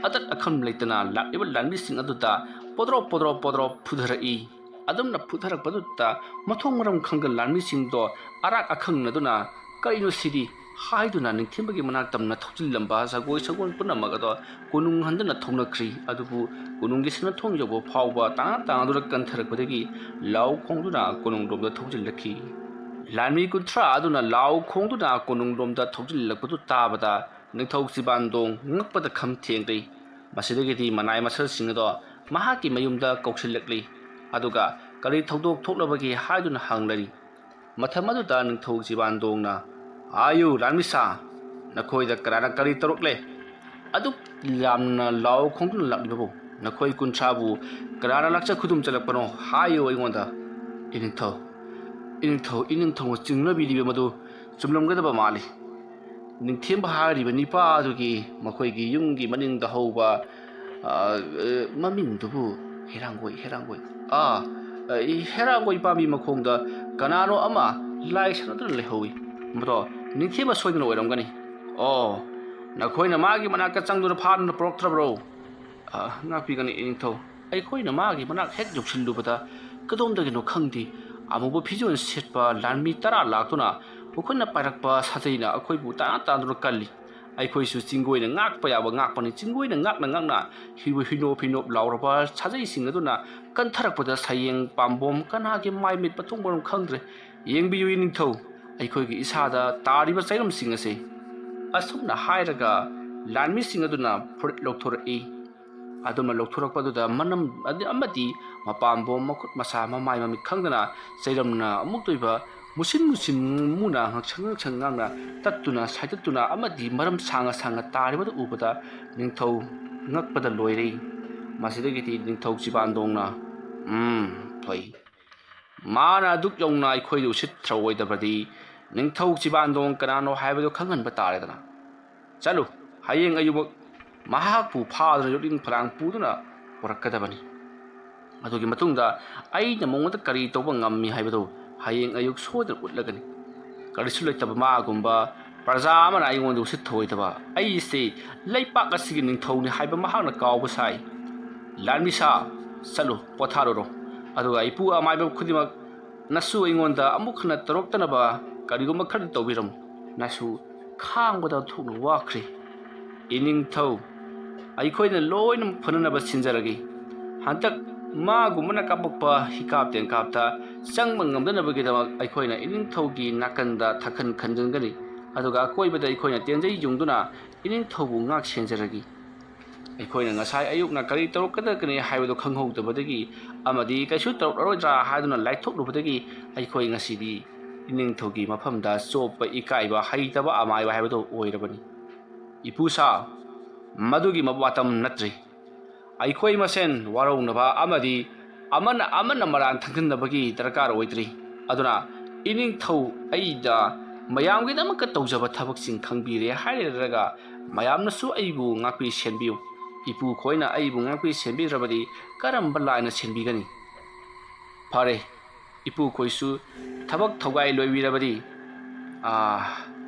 ꯑꯇꯠ ꯑꯈꯝ ꯂꯩꯇꯅ ꯂꯥꯛꯂꯤꯕ ꯂꯥꯟꯃꯤꯁꯤꯡ ꯑꯗꯨꯗ ꯄꯣꯗ꯭ꯔꯣ ꯄꯣꯗ꯭ꯔꯣ ꯄꯣꯗ꯭ꯔꯣ ꯐꯨꯊꯔꯛꯏ꯫ ꯑꯗꯨꯝꯅ ꯐꯨꯊꯔꯛꯄꯗꯨꯗ ꯃꯊꯣꯡ ꯃꯔꯝ ꯈꯪꯗ ꯂꯥꯟꯃꯤꯁꯤꯡꯗꯣ ꯑꯔꯥꯛ ꯑꯈꯪꯅꯗꯨꯅ, "ꯀꯔꯤꯅꯣ ꯁꯤꯗꯤ?" ꯍꯥꯏꯗꯨꯅ ꯅꯤꯡꯊꯦꯝꯕꯒꯤ ꯃꯅꯥꯛ ꯇꯝꯅ ꯊꯧꯖꯤꯜꯂꯝꯕ ꯖꯒꯣꯏ ꯁꯒꯣꯜ ꯄꯨꯝꯅꯃꯛ ꯑꯗꯣ ꯀꯣꯅꯨꯡ ꯍꯟꯗꯨꯅ ꯊꯧꯅꯈ꯭ꯔꯤ꯫ ꯑꯗꯨꯕꯨ ꯀꯣꯅꯨꯡꯒꯤ ꯁꯅꯥꯊꯣꯡ ꯌꯧꯕ ꯐꯥꯎꯕ ꯇꯥꯡꯅ ꯇꯥꯡꯅꯗꯨꯅ ꯀꯟꯊꯔꯛꯄꯗꯒꯤ ꯂꯥꯎ ꯈꯣꯡꯗꯨꯅ ꯀꯣꯅꯨꯡꯂꯣꯝꯗ ꯊꯧꯖꯤꯜꯂꯛꯈꯤ꯫ ꯂꯥꯟꯃꯤ ꯀꯨꯟꯊ꯭ꯔꯥ ꯑꯗꯨꯅ ꯂꯥꯎ ꯈꯣꯡꯗꯨꯅ ꯀꯣꯅꯨꯡꯂꯣꯝꯗ ꯊꯧꯖꯤꯜꯂꯛꯄꯗꯨ ꯇꯥꯕꯗ ꯅꯤꯡꯊꯧ ꯆꯤꯕꯥꯟꯗꯣꯡ ꯉꯛꯄꯗ ꯈꯝ ꯊꯦꯡꯂꯤ꯫ ꯃꯁꯤꯗꯒꯤꯗꯤ ꯃꯅꯥꯏ ꯃꯁꯜꯁꯤꯡ ꯑꯗꯣ ꯃꯍꯥꯛꯀꯤ ꯃꯌꯨꯝꯗ ꯀꯧꯁꯤꯜꯂꯛꯂꯤ꯫ ꯑꯗꯨꯒ ꯀꯔꯤ ꯊꯧꯗꯣꯛ ꯊꯣꯛꯂꯕꯒꯦ ꯍꯥꯏꯗꯨꯅ ꯍꯪꯂꯔꯤ꯫ ꯃꯇꯝ ꯑꯗꯨꯗ ꯅꯤꯡꯊꯧ ꯆꯤꯕꯥꯟꯗꯣꯡꯅ, "ꯍꯥꯏꯌꯨ ꯂꯥꯟꯃꯤꯁꯥ, ꯅꯈꯣꯏꯗ ꯀꯅꯥꯅ ꯀꯔꯤ ꯇꯧꯔꯛꯂꯦ? ꯑꯗꯨꯛ ꯌꯥꯝꯅ ꯂꯥꯎ ꯈꯣꯡꯗꯨꯅ ꯂꯥꯛꯂꯤꯕꯕꯨ? ꯅꯈꯣꯏ ꯀꯨꯟꯊ꯭ꯔꯥꯕꯨ ꯀꯅꯥꯅ ꯂꯥꯛꯆ ꯈꯨꯗꯨꯝ ꯆꯠꯂꯛꯄꯅꯣ? ꯍꯥꯏꯌꯨ ꯑꯩꯉꯣꯟꯗ꯫" "ꯏꯅꯤꯡꯊꯧ, ꯏꯅꯤꯡꯊꯧ, ꯏꯅꯤꯡꯊꯧꯅ ꯆꯤꯡꯅꯕꯤꯔꯤꯕ ꯃꯗꯨ ꯆꯨꯝꯂꯝꯒꯗꯕ ꯃꯥꯜꯂꯤ꯫ ꯅꯤꯡꯊꯦꯝꯕ ꯍꯥꯏꯔꯤꯕ ꯅꯤꯄꯥ ꯑꯗꯨꯒꯤ ꯃꯈꯣꯏꯒꯤ ꯌꯨꯝꯒꯤ ꯃꯅꯤꯡꯗ ꯍꯧꯕ, ꯑ, ꯑ, ꯃꯃꯤꯡꯗꯨꯕꯨ ꯍꯩꯔꯥꯡꯒꯣꯏ, ꯍꯩꯔꯥꯡꯒꯣꯏ, ꯑꯥ, ꯑ, ꯍꯦꯔꯥꯡꯒꯣꯏ ꯄꯥꯝꯕꯤ ꯃꯈꯣꯡꯗ ꯀꯅꯥꯅꯣ ꯑꯃ ꯂꯥꯏ ꯁꯥꯟꯅꯗꯨꯅ ꯂꯩꯍꯧꯏ꯫ ꯃꯗꯣ ꯅꯤꯡꯊꯤꯕ ꯁꯣꯏꯗꯅ ꯑꯣꯏꯔꯝꯒꯅꯤ꯫ ꯑꯣ, ꯅꯈꯣꯏꯅ ꯃꯥꯒꯤ ꯃꯅꯥꯛꯇ ꯆꯪꯗꯨꯅ ꯐꯥꯗꯨꯅ ꯄꯨꯔꯛꯇ꯭ꯔꯕ꯭ꯔꯣ? ꯑ, ꯉꯥꯛꯄꯤꯒꯅꯤ ꯏꯅꯤꯡꯊꯧ꯫ ꯑꯩꯈꯣꯏꯅ ꯃꯥꯒꯤ ꯃꯅꯥꯛ ꯍꯦꯛ ꯌꯧꯁꯤꯜꯂꯨꯕꯗ ꯀꯗꯣꯝꯗꯒꯤꯅꯣ ꯈꯪꯗꯦ, ꯑꯃꯨꯕ ꯐꯤꯖꯣꯜ ꯁꯦꯠꯄ ꯂꯥꯟꯃꯤ ꯇꯔꯥ ꯂꯥꯛꯇꯨꯅ ꯃꯈꯣꯏꯅ ꯄꯥꯏꯔꯛꯄ ꯁꯥꯖꯩꯅ ꯑꯩꯈꯣꯏꯕꯨ ꯇꯥꯟꯅ ꯇꯥꯟꯗꯨꯅ ꯀꯜꯂꯤ꯫ ꯑꯩꯈꯣꯏꯁꯨ ꯆꯤꯡꯒꯣꯏꯅ ꯉꯥꯛꯄ ꯌꯥꯕ ꯉꯥꯛꯄꯅꯤ꯫ ꯆꯤꯡꯒꯣꯏꯅ ꯉꯥꯛꯅ ꯉꯥꯛꯅ ꯍꯤꯅꯣꯞ ꯍꯤꯅꯣꯞ ꯂꯥꯎꯔꯕ ꯁꯥꯖꯩꯁꯤꯡ ꯑꯗꯨꯅ ꯀꯟꯊꯔꯛꯄꯗ ꯁꯌꯦꯡ ꯄꯥꯝꯕꯣꯝ ꯀꯅꯥꯒꯤ ꯃꯥꯏ ꯃꯤꯠ ꯃꯊꯣꯡ ꯃꯔꯝ ꯈꯪꯗ꯭ꯔꯦ꯫ ꯌꯦꯡꯕꯤꯌꯨ ꯏꯅꯤꯡꯊꯧ, ꯑꯩꯈꯣꯏꯒꯤ ꯏꯁꯥꯗ ꯇꯥꯔꯤꯕ ꯆꯩꯔꯝꯁꯤꯡ ꯑꯁꯦ꯫ ꯑꯁꯨꯝꯅ ꯍꯥꯏꯔꯒ ꯂꯥꯟꯃꯤꯁꯤꯡ ꯑꯗꯨꯅ ꯐꯨꯔꯤꯠ ꯂꯧꯊꯣꯔꯛꯏ꯫ ꯑꯗꯨꯝꯅ ꯂꯧꯊꯣꯔꯛꯄꯗꯨꯗ ꯃꯅꯝ ꯑꯗ-, ꯑꯃꯗꯤ ꯃꯄꯥꯝꯕꯣꯝ ꯃꯈꯨꯠ ꯃꯁꯥ ꯃꯃꯥꯏ ꯃꯃꯤꯠ ꯈꯪꯗꯅ ꯆꯩꯔꯝꯅ ꯑꯃꯨꯛꯇꯣꯏꯕ ꯃꯨꯁꯤꯟ ꯃꯨꯁꯤꯟ ꯃꯨꯅ ꯉꯛꯁꯪ ꯉꯛꯁꯪ ꯉꯥꯡꯅ ꯇꯠꯇꯨꯅ ꯁꯥꯏꯗꯠꯇꯨꯅ ꯑꯃꯗꯤ ꯃꯔꯝ ꯁꯥꯡꯅ ꯁꯥꯡꯅ ꯇꯥꯔꯤꯕꯗꯨ ꯎꯕꯗ ꯅꯤꯡꯊꯧ ꯉꯛꯄꯗ ꯂꯣꯏꯔꯦ꯫ ꯃꯁꯤꯗꯒꯤꯗꯤ ꯅꯤꯡꯊꯧ ꯆꯤꯕꯥꯟꯗꯣꯡꯅ, "ꯎꯝ, ꯊꯣꯏ꯫ ꯃꯥꯅ ꯑꯗꯨꯛ ꯌꯧꯅ ꯑꯩꯈꯣꯏꯗ ꯎꯁꯤꯠꯇ꯭ꯔꯑꯣꯏꯗꯕꯗꯤ ꯅꯤꯡꯊꯧ ꯆꯤꯕꯥꯟꯗꯣꯡ ꯀꯅꯥꯅꯣ ꯍꯥꯏꯕꯗꯨ ꯈꯪꯍꯟꯕ ꯇꯥꯔꯦꯗꯅ꯫ ꯆꯠꯂꯨ, ꯍꯌꯦꯡ ꯑꯌꯨꯛꯃꯛ ꯃꯍꯥꯛꯄꯨ ꯐꯥꯗꯨꯅ ꯌꯣꯠꯂꯤꯡ ꯐꯂꯥꯡ ꯄꯨꯗꯨꯅ ꯄꯨꯔꯛꯀꯗꯕꯅꯤ꯫ ꯑꯗꯨꯒꯤ ꯃꯇꯨꯡꯗ ꯑꯩꯅ ꯃꯉꯣꯟꯗ ꯀꯔꯤ ꯇꯧꯕ ꯉꯝꯃꯤ ꯍꯥꯏꯕꯗꯨ ꯍꯌꯦꯡ ꯑꯌꯨꯛ ꯁꯣꯏꯗꯅ ꯎꯠꯂꯒꯅꯤ꯫ ꯀꯔꯤꯁꯨ ꯂꯩꯇꯕ ꯃꯥꯒꯨꯝꯕ ꯄ꯭ꯔꯖꯥ ꯑꯃꯅ ꯑꯩꯉꯣꯟꯗ ꯎꯁꯤꯠ ꯊꯑꯣꯏꯗꯕ꯫ ꯑꯩꯁꯤ ꯂꯩꯄꯥꯛ ꯑꯁꯤꯒꯤ ꯅꯤꯡꯊꯧꯅꯤ ꯍꯥꯏꯕ ꯃꯍꯥꯛꯅ ꯀꯥꯎꯕ ꯁꯥꯏ꯫ ꯂꯥꯟꯃꯤꯁꯥ, ꯆꯠꯂꯨ, ꯄꯣꯊꯥꯔꯨꯔꯣ꯫ ꯑꯗꯨꯒ ꯏꯄꯨ ꯑꯃꯥꯏꯕ ꯈꯨꯗꯤꯡꯃꯛ ꯅꯁꯨ ꯑꯩꯉꯣꯟꯗ ꯑꯃꯨꯛ ꯍꯟꯅ ꯇꯧꯔꯛꯇꯅꯕ ꯀꯔꯤꯒꯨꯝꯕ ꯈꯔꯗꯤ ꯇꯧꯕꯤꯔꯝꯃꯨ꯫ ꯅꯁꯨ ꯈꯥꯡꯕꯗ ꯑꯣꯟꯊꯣꯛꯅ ꯋꯥꯈ꯭ꯔꯦ꯫ ꯏꯅꯤꯡꯊꯧ, ꯑꯩꯈꯣꯏꯅ ꯂꯣꯏꯅ ꯐꯅꯅꯕ ꯁꯤꯟꯖꯔꯒꯦ꯫ ꯍꯟꯗꯛ ꯃꯥꯒꯨꯝꯕꯅ ꯀꯥꯞꯄꯛꯄ ꯍꯤꯀꯥꯞ ꯇꯦꯟꯀꯥꯞꯇ ꯆꯪꯕ ꯉꯝꯗꯅꯕꯒꯤꯗꯃꯛ ꯑꯩꯈꯣꯏꯅ ꯏꯅꯤꯡꯊꯧꯒꯤ ꯅꯥꯀꯟꯗ ꯊꯥꯈꯟ ꯈꯟꯖꯤꯟꯒꯅꯤ꯫ ꯑꯗꯨꯒ ꯑꯀꯣꯏꯕꯗ ꯑꯩꯈꯣꯏꯅ ꯇꯦꯟꯖꯩ ꯌꯨꯡꯗꯨꯅ ꯏꯅꯤꯡꯊꯧꯕꯨ ꯉꯥꯛ ꯁꯦꯟꯖꯔꯒꯦ꯫ ꯑꯩꯈꯣꯏꯅ ꯉꯁꯥꯏ ꯑꯌꯨꯛꯅ ꯀꯔꯤ ꯇꯧꯔꯛꯀꯗꯒꯅꯤ ꯍꯥꯏꯕꯗꯨ ꯈꯪꯍꯧꯗꯕꯗꯒꯤ ꯑꯃꯗꯤ ꯀꯩꯁꯨ ꯇꯧꯔꯛꯂꯔꯣꯏꯗ꯭ꯔꯥ ꯍꯥꯏꯗꯨꯅ ꯂꯥꯏꯊꯣꯛꯂꯨꯕꯗꯒꯤ ꯑꯩꯈꯣꯏ ꯉꯁꯤꯗꯤ ꯏꯅꯤꯡꯊꯧꯒꯤ ꯃꯐꯝꯗ ꯆꯣꯞꯄ ꯏꯀꯥꯏꯕ ꯍꯩꯇꯕ ꯑꯃꯥꯏꯕ ꯍꯥꯏꯕꯗꯨ ꯑꯣꯏꯔꯕꯅꯤ꯫ ꯏꯄꯨꯁꯥ, ꯃꯗꯨꯒꯤ ꯋꯥꯇꯝ ꯅꯠꯇ꯭ꯔꯤ꯫ ꯑꯩꯈꯣꯏ ꯃꯁꯦꯟ ꯋꯥꯔꯧꯅꯕ ꯑꯃꯗꯤ ꯑꯃꯅ ꯑꯃꯅ ꯃꯔꯥꯟ ꯊꯪꯖꯤꯟꯅꯕꯒꯤ ꯗꯔꯀꯥꯔ ꯑꯣꯏꯗ꯭ꯔꯤ꯫ ꯑꯗꯨꯅ ꯏꯅꯤꯡꯊꯧ ꯑꯩꯗ ꯃꯌꯥꯝꯒꯤꯗꯃꯛꯇ ꯇꯧꯖꯕ ꯊꯕꯛꯁꯤꯡ ꯈꯪꯕꯤꯔꯦ ꯍꯥꯏꯔꯒ ꯃꯌꯥꯝꯅꯁꯨ ꯑꯩꯕꯨ ꯉꯥꯛꯄꯤ ꯁꯦꯟꯕꯤꯌꯨ꯫ ꯏꯄꯨ ꯈꯣꯏꯅ ꯑꯩꯕꯨ ꯉꯥꯛꯄꯤ ꯁꯦꯟꯕꯤꯗ꯭ꯔꯕꯗꯤ ꯀꯔꯝꯕ ꯂꯥꯏꯅ ꯁꯦꯟꯕꯤꯒꯅꯤ? ꯐꯔꯦ, ꯏꯄꯨꯈꯣꯏꯁꯨ ꯊꯕꯛ ꯊꯧꯒꯥꯏ ꯂꯣꯏꯕꯤꯔꯕꯗꯤ, ꯑꯥ,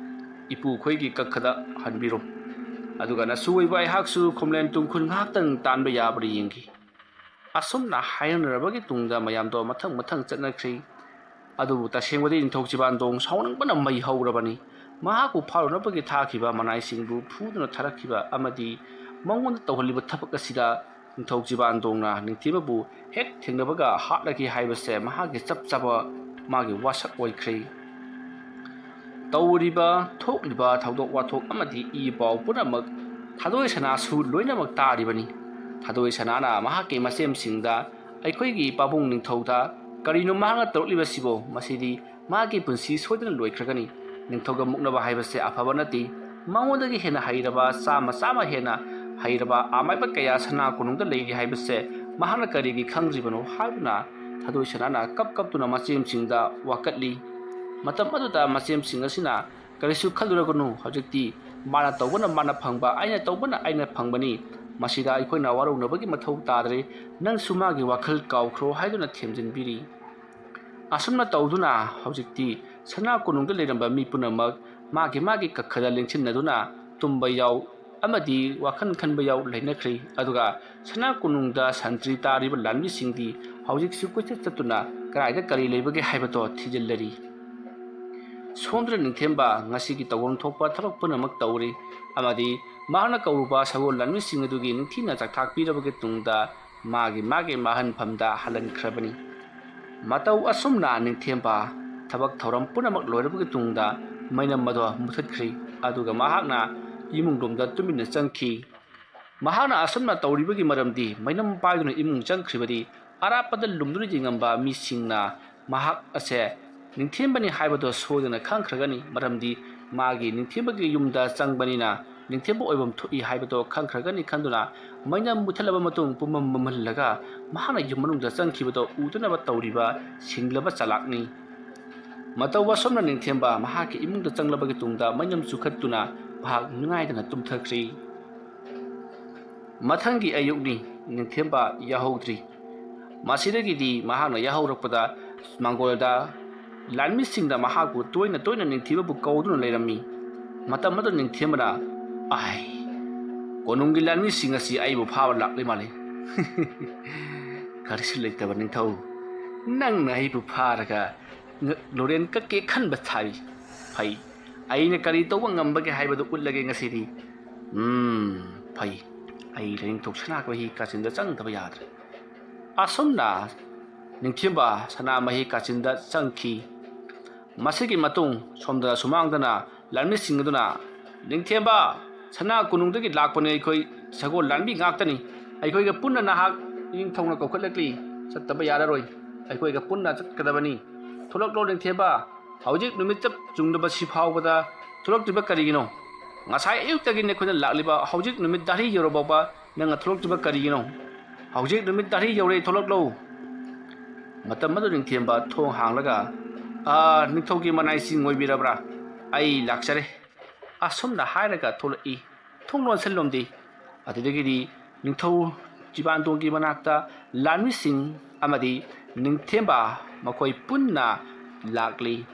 ꯏꯄꯨꯈꯣꯏꯒꯤ ꯀꯛꯈꯗ ꯍꯟꯕꯤꯔꯣ꯫ ꯑꯗꯨꯒ ꯅꯁꯨ ꯑꯣꯏꯕ ꯑꯩꯍꯥꯛꯁꯨ ꯈꯣꯝꯂꯦꯟ ꯇꯨꯡꯈꯨꯜ ꯉꯥꯏꯍꯥꯛꯇꯪ ꯇꯥꯟꯕ ꯌꯥꯕ꯭ꯔꯥ ꯌꯦꯡꯈꯤ꯫ ꯑꯁꯨꯝꯅ ꯍꯥꯏꯅꯔꯕꯒꯤ ꯇꯨꯡꯗ ꯃꯌꯥꯝꯗꯣ ꯃꯊꯪ ꯃꯊꯪ ꯆꯠꯅꯈ꯭ꯔꯤ꯫ ꯑꯗꯨꯕꯨ ꯇꯁꯦꯡꯕꯗꯤ ꯅꯤꯡꯊꯧ ꯆꯤꯕꯥꯟꯗꯣꯡ ꯁꯥꯎꯅꯤꯡꯕꯅ ꯃꯩ ꯍꯧꯔꯕꯅꯤ꯫ ꯃꯍꯥꯛꯄꯨ ꯐꯥꯔꯨꯅꯕꯒꯤ ꯊꯥꯈꯤꯕ ꯃꯅꯥꯏꯁꯤꯡꯕꯨ ꯐꯨꯗꯨꯅ ꯊꯥꯔꯛꯈꯤꯕ ꯑꯃꯗꯤ ꯃꯉꯣꯟꯗ ꯇꯧꯍꯜꯂꯤꯕ ꯊꯕꯛ ꯑꯁꯤꯗ ꯅꯤꯡꯊꯧ ꯆꯤꯕꯥꯟꯗꯣꯡꯅ ꯅꯤꯡꯊꯤꯕꯕꯨ ꯍꯦꯛ ꯊꯦꯡꯅꯕꯒ ꯍꯥꯠꯂꯒꯦ ꯍꯥꯏꯕꯁꯦ ꯃꯍꯥꯛꯀꯤ ꯆꯞ ꯆꯥꯕ ꯃꯥꯒꯤ ꯋꯥꯁꯛ ꯑꯣꯏꯈ꯭ꯔꯦ꯫ ꯇꯧꯔꯤꯕ ꯊꯣꯛꯂꯤꯕ ꯊꯧꯗꯣꯛ ꯋꯥꯊꯣꯛ ꯑꯃꯗꯤ ꯏ ꯄꯥꯎ ꯄꯨꯝꯅꯃꯛ ꯊꯥꯗꯣꯏ ꯁꯅꯥꯁꯨ ꯂꯣꯏꯅꯃꯛ ꯇꯥꯔꯤꯕꯅꯤ꯫ ꯊꯥꯗꯣꯏ ꯁꯅꯥꯅ ꯃꯍꯥꯛꯀꯤ ꯃꯆꯦꯝꯁꯤꯡꯗ, "ꯑꯩꯈꯣꯏꯒꯤ ꯄꯥꯕꯨꯡ ꯅꯤꯡꯊꯧꯗ ꯀꯔꯤꯅꯣ ꯃꯍꯥꯛꯅ ꯇꯧꯔꯛꯂꯤꯕꯁꯤꯕꯣ? ꯃꯁꯤꯗꯤ ꯃꯥꯒꯤ ꯄꯨꯟꯁꯤ ꯁꯣꯏꯗꯅ ꯂꯣꯏꯈ꯭ꯔꯒꯅꯤ꯫ ꯅꯤꯡꯊꯧꯒ ꯃꯨꯛꯅꯕ ꯍꯥꯏꯕꯁꯦ ꯑꯐꯕ ꯅꯠꯇꯦ꯫ ꯃꯉꯣꯟꯗꯒꯤ ꯍꯦꯟꯅ ꯍꯩꯔꯕ, ꯆꯥꯝꯃ ꯆꯥꯝꯃ ꯍꯦꯟꯅ ꯍꯩꯔꯕ ꯑꯃꯥꯏꯕ ꯀꯌꯥ ꯁꯅꯥ ꯀꯣꯅꯨꯡꯗ ꯂꯩꯔꯤ ꯍꯥꯏꯕꯁꯦ ꯃꯍꯥꯛꯅ ꯀꯔꯤꯒꯤ ꯈꯪꯗ꯭ꯔꯤꯕꯅꯣ?" ꯍꯥꯏꯗꯨꯅ ꯊꯥꯗꯣꯏ ꯁꯅꯥꯅ ꯀꯞ ꯀꯞꯇꯨꯅ ꯃꯆꯦꯝꯁꯤꯡꯗ ꯋꯥꯀꯠꯂꯤ꯫ ꯃꯇꯝ ꯑꯗꯨꯗ ꯃꯆꯦꯝꯁꯤꯡ ꯑꯁꯤꯅ, "ꯀꯔꯤꯁꯨ ꯈꯜꯂꯨꯔꯒꯅꯨ, ꯍꯧꯖꯤꯛꯇꯤ ꯃꯥꯅ ꯇꯧꯕꯅ ꯃꯥꯅ ꯐꯪꯕ, ꯑꯩꯅ ꯇꯧꯕꯅ ꯑꯩꯅ ꯐꯪꯕꯅꯤ꯫ ꯃꯁꯤꯗ ꯑꯩꯈꯣꯏꯅ ꯋꯥꯔꯧꯅꯕꯒꯤ ꯃꯊꯧ ꯇꯥꯗ꯭ꯔꯦ꯫ ꯅꯪꯁꯨ ꯃꯥꯒꯤ ꯋꯥꯈꯜ ꯀꯥꯎꯈ꯭ꯔꯣ" ꯍꯥꯏꯗꯨꯅ ꯊꯦꯝꯖꯤꯟꯕꯤꯔꯤ꯫ ꯑꯁꯨꯝꯅ ꯇꯧꯗꯨꯅ ꯍꯧꯖꯤꯛꯇꯤ ꯁꯅꯥ ꯀꯣꯅꯨꯡꯗ ꯂꯩꯔꯝꯕ ꯃꯤ ꯄꯨꯝꯅꯃꯛ ꯃꯥꯒꯤ ꯃꯥꯒꯤ ꯀꯛꯈꯗ ꯂꯦꯡꯁꯤꯟꯅꯗꯨꯅ ꯇꯨꯝꯕ ꯌꯥꯎ ꯑꯃꯗꯤ ꯋꯥꯈꯜ ꯈꯟꯕ ꯌꯥꯎ ꯂꯩꯅꯈ꯭ꯔꯦ꯫ ꯑꯗꯨꯒ ꯁꯅꯥ ꯀꯣꯅꯨꯡꯗ ꯁꯟꯇ꯭ꯔꯤ ꯇꯥꯔꯤꯕ ꯂꯥꯟꯃꯤꯁꯤꯡꯗꯤ ꯍꯧꯖꯤꯛꯁꯨ ꯀꯣꯏꯆꯠ ꯆꯠꯇꯨꯅ ꯀꯗꯥꯏꯗ ꯀꯔꯤ ꯂꯩꯕꯒꯦ ꯍꯥꯏꯕꯗꯣ ꯊꯤꯖꯤꯜꯂꯔꯤ꯫ ꯁꯣꯝꯗꯅ ꯅꯤꯡꯊꯦꯝꯕ ꯉꯁꯤꯒꯤ ꯇꯧꯐꯝ ꯊꯣꯛꯄ ꯊꯕꯛ ꯄꯨꯝꯅꯃꯛ ꯇꯧꯔꯤ ꯑꯃꯗꯤ ꯃꯍꯥꯛꯅ ꯀꯧꯔꯨꯕ ꯁꯒꯣꯜ ꯂꯥꯟꯃꯤꯁꯤꯡ ꯑꯗꯨꯒꯤ ꯅꯤꯡꯊꯤꯅ ꯆꯥꯛꯊꯥꯛ ꯄꯤꯔꯕꯒꯤ ꯇꯨꯡꯗ ꯃꯥꯒꯤ ꯃꯥꯒꯤ ꯃꯥꯍꯟꯐꯝꯗ ꯍꯜꯍꯟꯈ꯭ꯔꯕꯅꯤ꯫ ꯃꯇꯧ ꯑꯁꯨꯝꯅ ꯅꯤꯡꯊꯦꯝꯕ ꯊꯕꯛ ꯊꯧꯔꯝ ꯄꯨꯝꯅꯃꯛ ꯂꯣꯏꯔꯕꯒꯤ ꯇꯨꯡꯗ ꯃꯩꯅꯝ ꯑꯗꯣ ꯃꯨꯊꯠꯈ꯭ꯔꯤ꯫ ꯑꯗꯨꯒ ꯃꯍꯥꯛꯅ ꯏꯃꯨꯡ ꯂꯣꯝꯗ ꯇꯨꯃꯤꯟꯅ ꯆꯪꯈꯤ꯫ ꯃꯍꯥꯛꯅ ꯑꯁꯨꯝꯅ ꯇꯧꯔꯤꯕꯒꯤ ꯃꯔꯝꯗꯤ ꯃꯩꯅꯝ ꯄꯥꯏꯗꯨꯅ ꯏꯃꯨꯡ ꯆꯪꯈ꯭ꯔꯤꯕꯗꯤ ꯑꯔꯥꯞꯄꯗ ꯂꯨꯝꯗꯨꯅ ꯌꯦꯡꯉꯝꯕ ꯃꯤꯁꯤꯡꯅ ꯃꯍꯥꯛ ꯑꯁꯦ ꯅꯤꯡꯊꯦꯝꯕꯅꯤ ꯍꯥꯏꯕꯗꯣ ꯁꯣꯏꯗꯅ ꯈꯪꯈ꯭ꯔꯒꯅꯤ꯫ ꯃꯔꯝꯗꯤ ꯃꯥꯒꯤ ꯅꯤꯡꯊꯦꯝꯕꯒꯤ ꯌꯨꯝꯗ ꯆꯪꯕꯅꯤꯅ ꯅꯤꯡꯊꯦꯝꯕ ꯑꯣꯏꯐꯝ ꯊꯣꯛꯏ ꯍꯥꯏꯕꯗꯣ ꯈꯪꯈ꯭ꯔꯒꯅꯤ ꯈꯟꯗꯨꯅ ꯃꯩꯅꯝ ꯃꯨꯊꯠꯂꯕ ꯃꯇꯨꯡ ꯄꯨꯝꯃꯝ ꯃꯝꯍꯜꯂꯒ ꯃꯍꯥꯛꯅ ꯌꯨꯝ ꯃꯅꯨꯡꯗ ꯆꯪꯈꯤꯕꯗꯣ ꯎꯗꯅꯕ ꯇꯧꯔꯤꯕ ꯁꯤꯡꯂꯕ ꯆꯥꯂꯥꯛꯅꯤ꯫ ꯃꯇꯧ ꯑꯁꯨꯝꯅ ꯅꯤꯡꯊꯦꯝꯕ ꯃꯍꯥꯛꯀꯤ ꯏꯃꯨꯡꯗ ꯆꯪꯂꯕꯒꯤ ꯇꯨꯡꯗ ꯃꯩꯅꯝ ꯆꯨꯈꯠꯇꯨꯅ ꯃꯍꯥꯛ ꯅꯨꯡꯉꯥꯏꯗꯅ ꯇꯨꯝꯊꯈ꯭ꯔꯤ꯫ ꯃꯊꯪꯒꯤ ꯑꯌꯨꯛꯅꯤ꯫ ꯅꯤꯡꯊꯦꯝꯕ ꯌꯥꯍꯧꯗ꯭ꯔꯤ꯫ ꯃꯁꯤꯗꯒꯤꯗꯤ ꯃꯍꯥꯛꯅ ꯌꯥꯍꯧꯔꯛꯄꯗ ꯃꯪꯒꯣꯜꯗ ꯂꯥꯟꯃꯤꯁꯤꯡꯅ ꯃꯍꯥꯛꯄꯨ ꯇꯣꯏꯅ ꯇꯣꯏꯅ ꯅꯤꯡꯊꯤꯕꯕꯨ ꯀꯧꯗꯨꯅ ꯂꯩꯔꯝꯃꯤ꯫ ꯃꯇꯝ ꯑꯗꯨ ꯅꯤꯡꯊꯤꯕꯅ, "ꯑꯥꯏ, ꯀꯣꯅꯨꯡꯒꯤ ꯂꯥꯟꯃꯤꯁꯤꯡ ꯑꯁꯤ ꯑꯩꯕꯨ ꯐꯥꯕ ꯂꯥꯛꯂꯤ ꯃꯥꯜꯂꯤ꯫ ꯀꯔꯤꯁꯨ ꯂꯩꯇꯕ ꯅꯤꯡꯊꯧ, ꯅꯪꯅ ꯑꯩꯕꯨ ꯐꯥꯔꯒ ꯂꯣꯔꯦꯟ ꯀꯛꯀꯦ ꯈꯟꯕ ꯁꯥꯔꯤ꯫ ꯐꯩ, ꯑꯩꯅ ꯀꯔꯤ ꯇꯧꯕ ꯉꯝꯕꯒꯦ ꯍꯥꯏꯕꯗꯨ ꯎꯠꯂꯒꯦ ꯉꯁꯤꯗꯤ꯫ ꯎꯝ, ꯐꯩ, ꯑꯩ ꯂꯥꯏꯅꯤꯡꯊꯧ ꯁꯅꯥꯃꯍꯤ ꯀꯥꯆꯤꯟꯗ ꯆꯪꯗꯕ ꯌꯥꯗ꯭ꯔꯦ꯫" ꯑꯁꯨꯝꯅ ꯅꯤꯡꯊꯤꯕ ꯁꯅꯥꯃꯍꯤ ꯀꯥꯆꯤꯟꯗ ꯆꯪꯈꯤ꯫ ꯃꯁꯤꯒꯤ ꯃꯇꯨꯡ ꯁꯣꯝꯗ ꯁꯨꯃꯥꯡꯗꯅ ꯂꯥꯟꯃꯤꯁꯤꯡ ꯑꯗꯨꯅ, "ꯅꯤꯡꯊꯦꯝꯕ, ꯁꯅꯥ ꯀꯣꯅꯨꯡꯗꯒꯤ ꯂꯥꯛꯄꯅꯤ ꯑꯩꯈꯣꯏ ꯁꯒꯣꯜ ꯂꯥꯟꯃꯤ ꯉꯥꯛꯇꯅꯤ꯫ ꯑꯩꯈꯣꯏꯒ ꯄꯨꯟꯅ ꯅꯍꯥꯛ ꯅꯤꯡꯊꯧꯅ ꯀꯧꯈꯠꯂꯛꯂꯤ꯫ ꯆꯠꯇꯕ ꯌꯥꯔꯔꯣꯏ꯫ ꯑꯩꯈꯣꯏꯒ ꯄꯨꯟꯅ ꯆꯠꯀꯗꯕꯅꯤ꯫ ꯊꯣꯛꯂꯛꯂꯣ ꯅꯤꯡꯊꯦꯝꯕ꯫ ꯍꯧꯖꯤꯛ ꯅꯨꯃꯤꯠ ꯆꯞ ꯆꯨꯡꯗꯕ ꯁꯤ ꯐꯥꯎꯕꯗ ꯊꯣꯛꯂꯛꯇ꯭ꯔꯤꯕ ꯀꯔꯤꯒꯤꯅꯣ? ꯉꯁꯥꯏ ꯑꯌꯨꯛꯇꯒꯤ ꯅꯈꯣꯏꯅ ꯂꯥꯛꯂꯤꯕ ꯍꯧꯖꯤꯛ ꯅꯨꯃꯤꯠ ꯇꯥꯔꯤ ꯌꯧꯔꯐꯥꯎꯕ ꯅꯪꯅ ꯊꯣꯛꯂꯛꯇ꯭ꯔꯤꯕ ꯀꯔꯤꯒꯤꯅꯣ? ꯍꯧꯖꯤꯛ ꯅꯨꯃꯤꯠ ꯇꯥꯔꯤ ꯌꯧꯔꯦ, ꯊꯣꯛꯂꯛꯂꯣ꯫" ꯃꯇꯝ ꯑꯗꯨ ꯅꯤꯡꯊꯦꯝꯕ ꯊꯣꯡ ꯍꯥꯡꯂꯒ, "ꯑꯥ, ꯅꯤꯡꯊꯧꯒꯤ ꯃꯅꯥꯏꯁꯤꯡ ꯑꯣꯏꯕꯤꯔꯕ꯭ꯔꯥ? ꯑꯩ ꯂꯥꯛꯆꯔꯦ꯫" ꯑꯁꯨꯝꯅ ꯍꯥꯏꯔꯒ ꯊꯣꯛꯂꯛꯏ꯫ ꯊꯣꯡ ꯂꯣꯟꯁꯤꯜꯂꯣꯝꯗꯤ꯫ ꯑꯗꯨꯗꯒꯤꯗꯤ ꯅꯤꯡꯊꯧ ꯆꯤꯕꯥꯟꯗꯣꯡꯒꯤ ꯃꯅꯥꯛꯇ ꯂꯥꯟꯃꯤꯁꯤꯡ ꯑꯃꯗꯤ ꯅꯤꯡꯊꯦꯝꯕ ꯃꯈꯣꯏ ꯄꯨꯟꯅ ꯂꯥꯛꯂꯤ꯫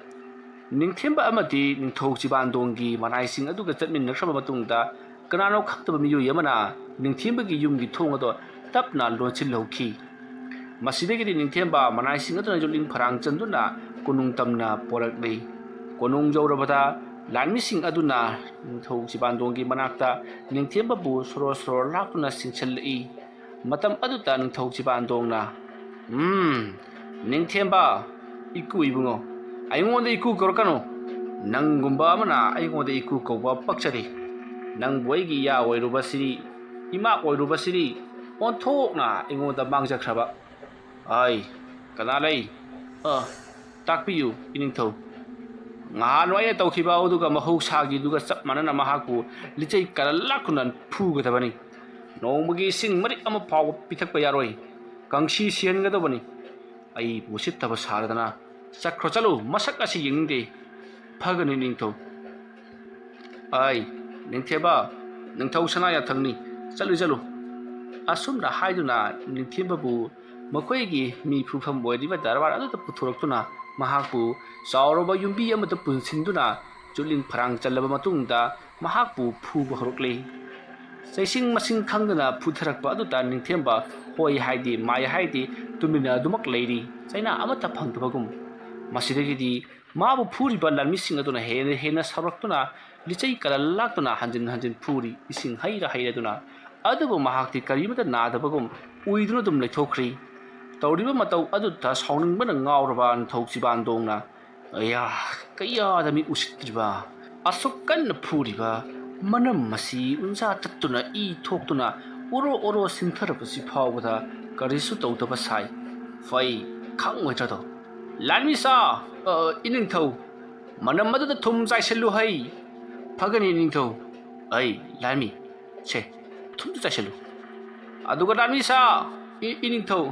ꯅꯤꯡꯊꯦꯝꯕ ꯑꯃꯗꯤ ꯅꯤꯡꯊꯧ ꯆꯤꯕꯥꯟꯗꯣꯡꯒꯤ ꯃꯅꯥꯏꯁꯤꯡ ꯑꯗꯨꯒ ꯆꯠꯃꯤꯟꯅꯈ꯭ꯔꯕ ꯃꯇꯨꯡꯗ, ꯀꯅꯥꯅꯣ ꯈꯪꯗꯕ ꯃꯤꯑꯣꯏ ꯑꯃꯅ ꯅꯤꯡꯊꯦꯝꯕꯒꯤ ꯌꯨꯝꯒꯤ ꯊꯣꯡ ꯑꯗꯨ ꯇꯞꯅ ꯂꯣꯟꯁꯤꯜꯍꯧꯈꯤ꯫ ꯃꯁꯤꯗꯒꯤꯗꯤ ꯅꯤꯡꯊꯦꯝꯕ ꯃꯅꯥꯏꯁꯤꯡ ꯑꯗꯨꯅ ꯌꯣꯠꯂꯤꯡ ꯐꯔꯥꯡ ꯆꯟꯗꯨꯅ ꯀꯣꯅꯨꯡ ꯇꯝꯅ ꯄꯣꯔꯛꯂꯤ꯫ ꯀꯣꯅꯨꯡ ꯌꯧꯔꯕꯗ ꯂꯥꯟꯃꯤꯁꯤꯡ ꯑꯗꯨꯅ ꯅꯤꯡꯊꯧ ꯆꯤꯕꯥꯟꯗꯣꯡꯒꯤ ꯃꯅꯥꯛꯇ ꯅꯤꯡꯊꯦꯝꯕꯕꯨ ꯁꯣꯔꯣ ꯁꯣꯔꯣ ꯂꯥꯛꯇꯨꯅ ꯆꯤꯡꯁꯤꯜꯂꯛꯏ꯫ ꯃꯇꯝ ꯑꯗꯨꯗ ꯅꯤꯡꯊꯧ ꯆꯤꯕꯥꯟꯗꯣꯡꯅ, "ꯎꯝ, ꯅꯤꯡꯊꯦꯝꯕ, ꯏꯀꯨ ꯏꯕꯨꯡꯉꯣ, ꯑꯩꯉꯣꯟꯗ ꯏꯀꯨ ꯀꯧꯔꯛꯀꯅꯨ꯫ ꯅꯪꯒꯨꯝꯕ ꯑꯃꯅ ꯑꯩꯉꯣꯟꯗ ꯏꯀꯨ ꯀꯧꯕ ꯄꯛꯆꯗꯦ꯫ ꯅꯪꯕꯨ ꯑꯩꯒꯤ ꯏꯌꯥ ꯑꯣꯏꯔꯨꯕꯁꯤꯗꯤ, ꯏꯃꯥ ꯑꯣꯏꯔꯨꯕꯁꯤꯗꯤ ꯑꯣꯟꯊꯣꯛꯅ ꯑꯩꯉꯣꯟꯗ ꯃꯥꯡꯖꯈ꯭ꯔꯕ꯫ ꯑꯩ, ꯀꯅꯥ ꯂꯩ? ꯑ, ꯇꯥꯛꯄꯤꯌꯨ, ꯏꯅꯤꯡꯊꯧ꯫" ꯉꯍꯥꯟ ꯑꯩꯅ ꯇꯧꯈꯤꯕ ꯑꯗꯨꯒ ꯃꯍꯧꯁꯥꯒꯤꯗꯨꯒ ꯆꯞ ꯃꯥꯟꯅꯅ ꯃꯍꯥꯛꯄꯨ ꯂꯤꯆꯩ ꯀꯥꯔꯟ ꯂꯥꯛꯇꯨꯅ ꯐꯨꯒꯗꯕꯅꯤ꯫ ꯅꯣꯡꯃꯒꯤ ꯏꯁꯤꯡ ꯃꯔꯤꯛ ꯑꯃ ꯐꯥꯎꯕ ꯄꯤꯊꯛꯄ ꯌꯥꯔꯣꯏ꯫ ꯀꯪꯁꯤ ꯁꯤꯍꯟꯒꯗꯕꯅꯤ꯫ ꯑꯩꯕꯨ ꯎꯁꯤꯠꯇꯕ ꯁꯥꯔꯗꯅ ꯆꯠꯈ꯭ꯔꯣ, ꯆꯠꯂꯨ, ꯃꯁꯛ ꯑꯁꯤ ꯌꯦꯡꯅꯤꯡꯗꯦ꯫ ꯐꯒꯅꯤ ꯅꯤꯡꯊꯧ꯫ ꯑꯩ, ꯅꯤꯡꯊꯦꯝꯕ, ꯅꯤꯡꯊꯧ ꯁꯅꯥ ꯌꯥꯊꯪꯅꯤ, ꯆꯠꯂꯨ, ꯆꯠꯂꯨ꯫ ꯑꯁꯨꯝꯅ ꯍꯥꯏꯗꯨꯅ ꯅꯤꯡꯊꯦꯝꯕꯕꯨ ꯃꯈꯣꯏꯒꯤ ꯃꯤ ꯐꯨꯐꯝ ꯑꯣꯏꯔꯤꯕ ꯗꯔꯕꯥꯔ ꯑꯗꯨꯗ ꯄꯨꯊꯣꯔꯛꯇꯨꯅ ꯃꯍꯥꯛꯄꯨ ꯆꯥꯎꯔꯕ ꯌꯨꯝꯕꯤ ꯑꯃꯗ ꯄꯨꯟꯁꯤꯟꯗꯨꯅ ꯆꯨꯠꯂꯤꯡ ꯐꯔꯥꯡ ꯆꯜꯂꯕ ꯃꯇꯨꯡꯗ ꯃꯍꯥꯛꯄꯨ ꯐꯨꯕ ꯍꯧꯔꯛꯂꯦ꯫ ꯆꯩꯁꯤꯡ ꯃꯁꯤꯡ ꯈꯪꯗꯅ ꯐꯨꯊꯔꯛꯄ ꯑꯗꯨꯗ ꯅꯤꯡꯊꯦꯝꯕ ꯍꯣꯏ ꯍꯥꯏꯗꯤ ꯃꯥꯏ ꯍꯥꯏꯗꯤ ꯇꯨꯃꯤꯟꯅ ꯑꯗꯨꯃꯛ ꯂꯩꯔꯤ, ꯆꯩꯅꯥ ꯑꯃꯠꯇ ꯐꯪꯗꯕꯒꯨꯝ꯫ ꯃꯁꯤꯗꯒꯤꯗꯤ ꯃꯥꯕꯨ ꯐꯨꯔꯤꯕ ꯂꯥꯟꯃꯤꯁꯤꯡ ꯑꯗꯨꯅ ꯍꯦꯟꯅ ꯍꯦꯟꯅ ꯁꯥꯎꯔꯛꯇꯨꯅ ꯂꯤꯆꯩ ꯀꯜꯂ ꯂꯥꯛꯇꯨꯅ ꯍꯟꯖꯤꯟ ꯍꯟꯖꯤꯟ ꯐꯨꯔꯤ, ꯏꯁꯤꯡ ꯍꯩꯔ ꯍꯩꯔꯗꯨꯅ꯫ ꯑꯗꯨꯕꯨ ꯃꯍꯥꯛꯇꯤ ꯀꯔꯤꯃꯠꯇ ꯅꯥꯗꯕꯒꯨꯝ ꯎꯏꯗꯨꯅ ꯑꯗꯨꯝ ꯂꯩꯊꯣꯛꯈ꯭ꯔꯤ꯫ ꯇꯧꯔꯤꯕ ꯃꯇꯧ ꯑꯗꯨꯗ ꯁꯥꯎꯅꯤꯡꯕꯅ ꯉꯥꯎꯔꯕ ꯅꯤꯡꯊꯧ ꯆꯤꯕꯥꯟꯗꯣꯡꯅ, "ꯑꯌꯥ, ꯀꯌꯥꯗ ꯃꯤ ꯎꯁꯤꯠꯇ꯭ꯔꯤꯕ! ꯑꯁꯨꯛ ꯀꯟꯅ ꯐꯨꯔꯤꯕ ꯃꯅꯝ ꯑꯁꯤ ꯎꯟꯖꯥ ꯇꯠꯇꯨꯅ ꯏ ꯊꯣꯛꯇꯨꯅ ꯑꯣꯔꯣ ꯑꯣꯔꯣ ꯁꯤꯟꯊꯔꯛꯄꯁꯤ ꯐꯥꯎꯕꯗ ꯀꯔꯤꯁꯨ ꯇꯧꯗꯕ ꯁꯥꯏ꯫ ꯐꯩ, ꯈꯪꯉꯣꯏꯗ꯭ꯔꯗꯣ? ꯂꯥꯟꯃꯤꯁꯥ, ꯑ, ꯏꯅꯤꯡꯊꯧ, ꯃꯅꯝ ꯑꯗꯨꯗ ꯊꯨꯝ ꯆꯥꯏꯁꯤꯜꯂꯨ ꯍꯩ꯫ ꯐꯒꯅꯤ ꯏꯅꯤꯡꯊꯧ꯫ ꯑꯩ ꯂꯥꯟꯃꯤ, ꯁꯦ, ꯊꯨꯝꯗꯨ ꯆꯥꯏꯁꯤꯜꯂꯨ꯫ ꯑꯗꯨꯒ ꯂꯥꯟꯃꯤꯁꯥ, ꯏ-, ꯏꯅꯤꯡꯊꯧ,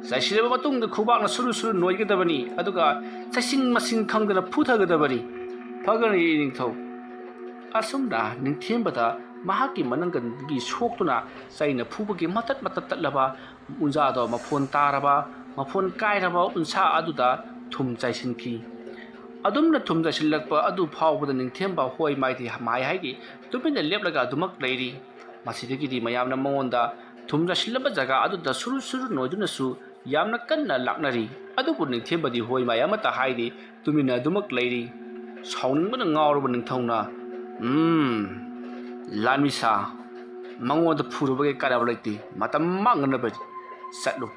ꯆꯥꯏꯁꯤꯜꯂꯕ ꯃꯇꯨꯡꯗ ꯈꯨꯕꯥꯛꯅ ꯁꯨꯔꯨ ꯁꯨꯔꯨ ꯅꯣꯏꯒꯗꯕꯅꯤ, ꯑꯗꯨꯒ ꯆꯩꯁꯤꯡ ꯃꯁꯤꯡ ꯈꯪꯗꯅ ꯐꯨꯊꯒꯗꯕꯅꯤ꯫ ꯐꯒꯅꯤ ꯏꯅꯤꯡꯊꯧ꯫" ꯑꯁꯨꯝꯅ ꯅꯤꯡꯊꯦꯝꯕꯗ ꯃꯍꯥꯛꯀꯤ ꯃꯅꯪꯒꯟꯗꯒꯤ ꯁꯣꯛꯇꯨꯅ ꯆꯩꯅ ꯐꯨꯕꯒꯤ ꯃꯇꯠ ꯃꯇꯠ ꯇꯠꯂꯕ ꯎꯟꯖꯥꯗꯣ ꯃꯐꯣꯟ ꯇꯥꯔꯕ, ꯃꯐꯣꯟ ꯀꯥꯏꯔꯕ ꯎꯟꯁꯥ ꯑꯗꯨꯗ ꯊꯨꯝ ꯆꯥꯏꯁꯤꯟꯈꯤ꯫ ꯑꯗꯨꯝꯅ ꯊꯨꯝ ꯆꯥꯏꯁꯤꯜꯂꯛꯄ ꯑꯗꯨ ꯐꯥꯎꯕꯗ ꯅꯤꯡꯊꯦꯝꯕ ꯍꯣꯏ ꯃꯥꯏꯗꯤ ꯃꯥꯏ ꯍꯥꯏꯒꯤ ꯇꯨꯃꯤꯟꯅ ꯂꯦꯞꯂꯒ ꯑꯗꯨꯃꯛ ꯂꯩꯔꯤ꯫ ꯃꯁꯤꯗꯒꯤꯗꯤ ꯃꯌꯥꯝꯅ ꯃꯉꯣꯟꯗ ꯊꯨꯝ ꯆꯥꯏꯁꯤꯜꯂꯝꯕ ꯖꯒꯥ ꯑꯗꯨꯗ ꯁꯨꯔꯨ ꯁꯨꯔꯨ ꯅꯣꯏꯗꯨꯅꯁꯨ ꯌꯥꯝꯅ ꯀꯟꯅ ꯂꯥꯛꯅꯔꯤ꯫ ꯑꯗꯨꯕꯨ ꯅꯤꯡꯊꯦꯝꯕꯗꯤ ꯍꯣꯏ ꯃꯥꯏ ꯑꯃꯠꯇ ꯍꯥꯏꯗꯦ, ꯇꯨꯃꯤꯟꯅ ꯑꯗꯨꯃꯛ ꯂꯩꯔꯤ꯫ ꯁꯥꯎꯅꯤꯡꯕꯅ ꯉꯥꯎꯔꯕ ꯅꯤꯡꯊꯧꯅ, "ꯎꯝ, ꯂꯥꯟꯃꯤꯁꯥ, ꯃꯉꯣꯟꯗ ꯐꯨꯔꯨꯕꯒꯤ ꯀꯥꯟꯅꯕ ꯂꯩꯇꯦ, ꯃꯇꯝ ꯃꯥꯡꯅꯅꯕꯅꯤ꯫ ꯆꯠꯂꯨ꯫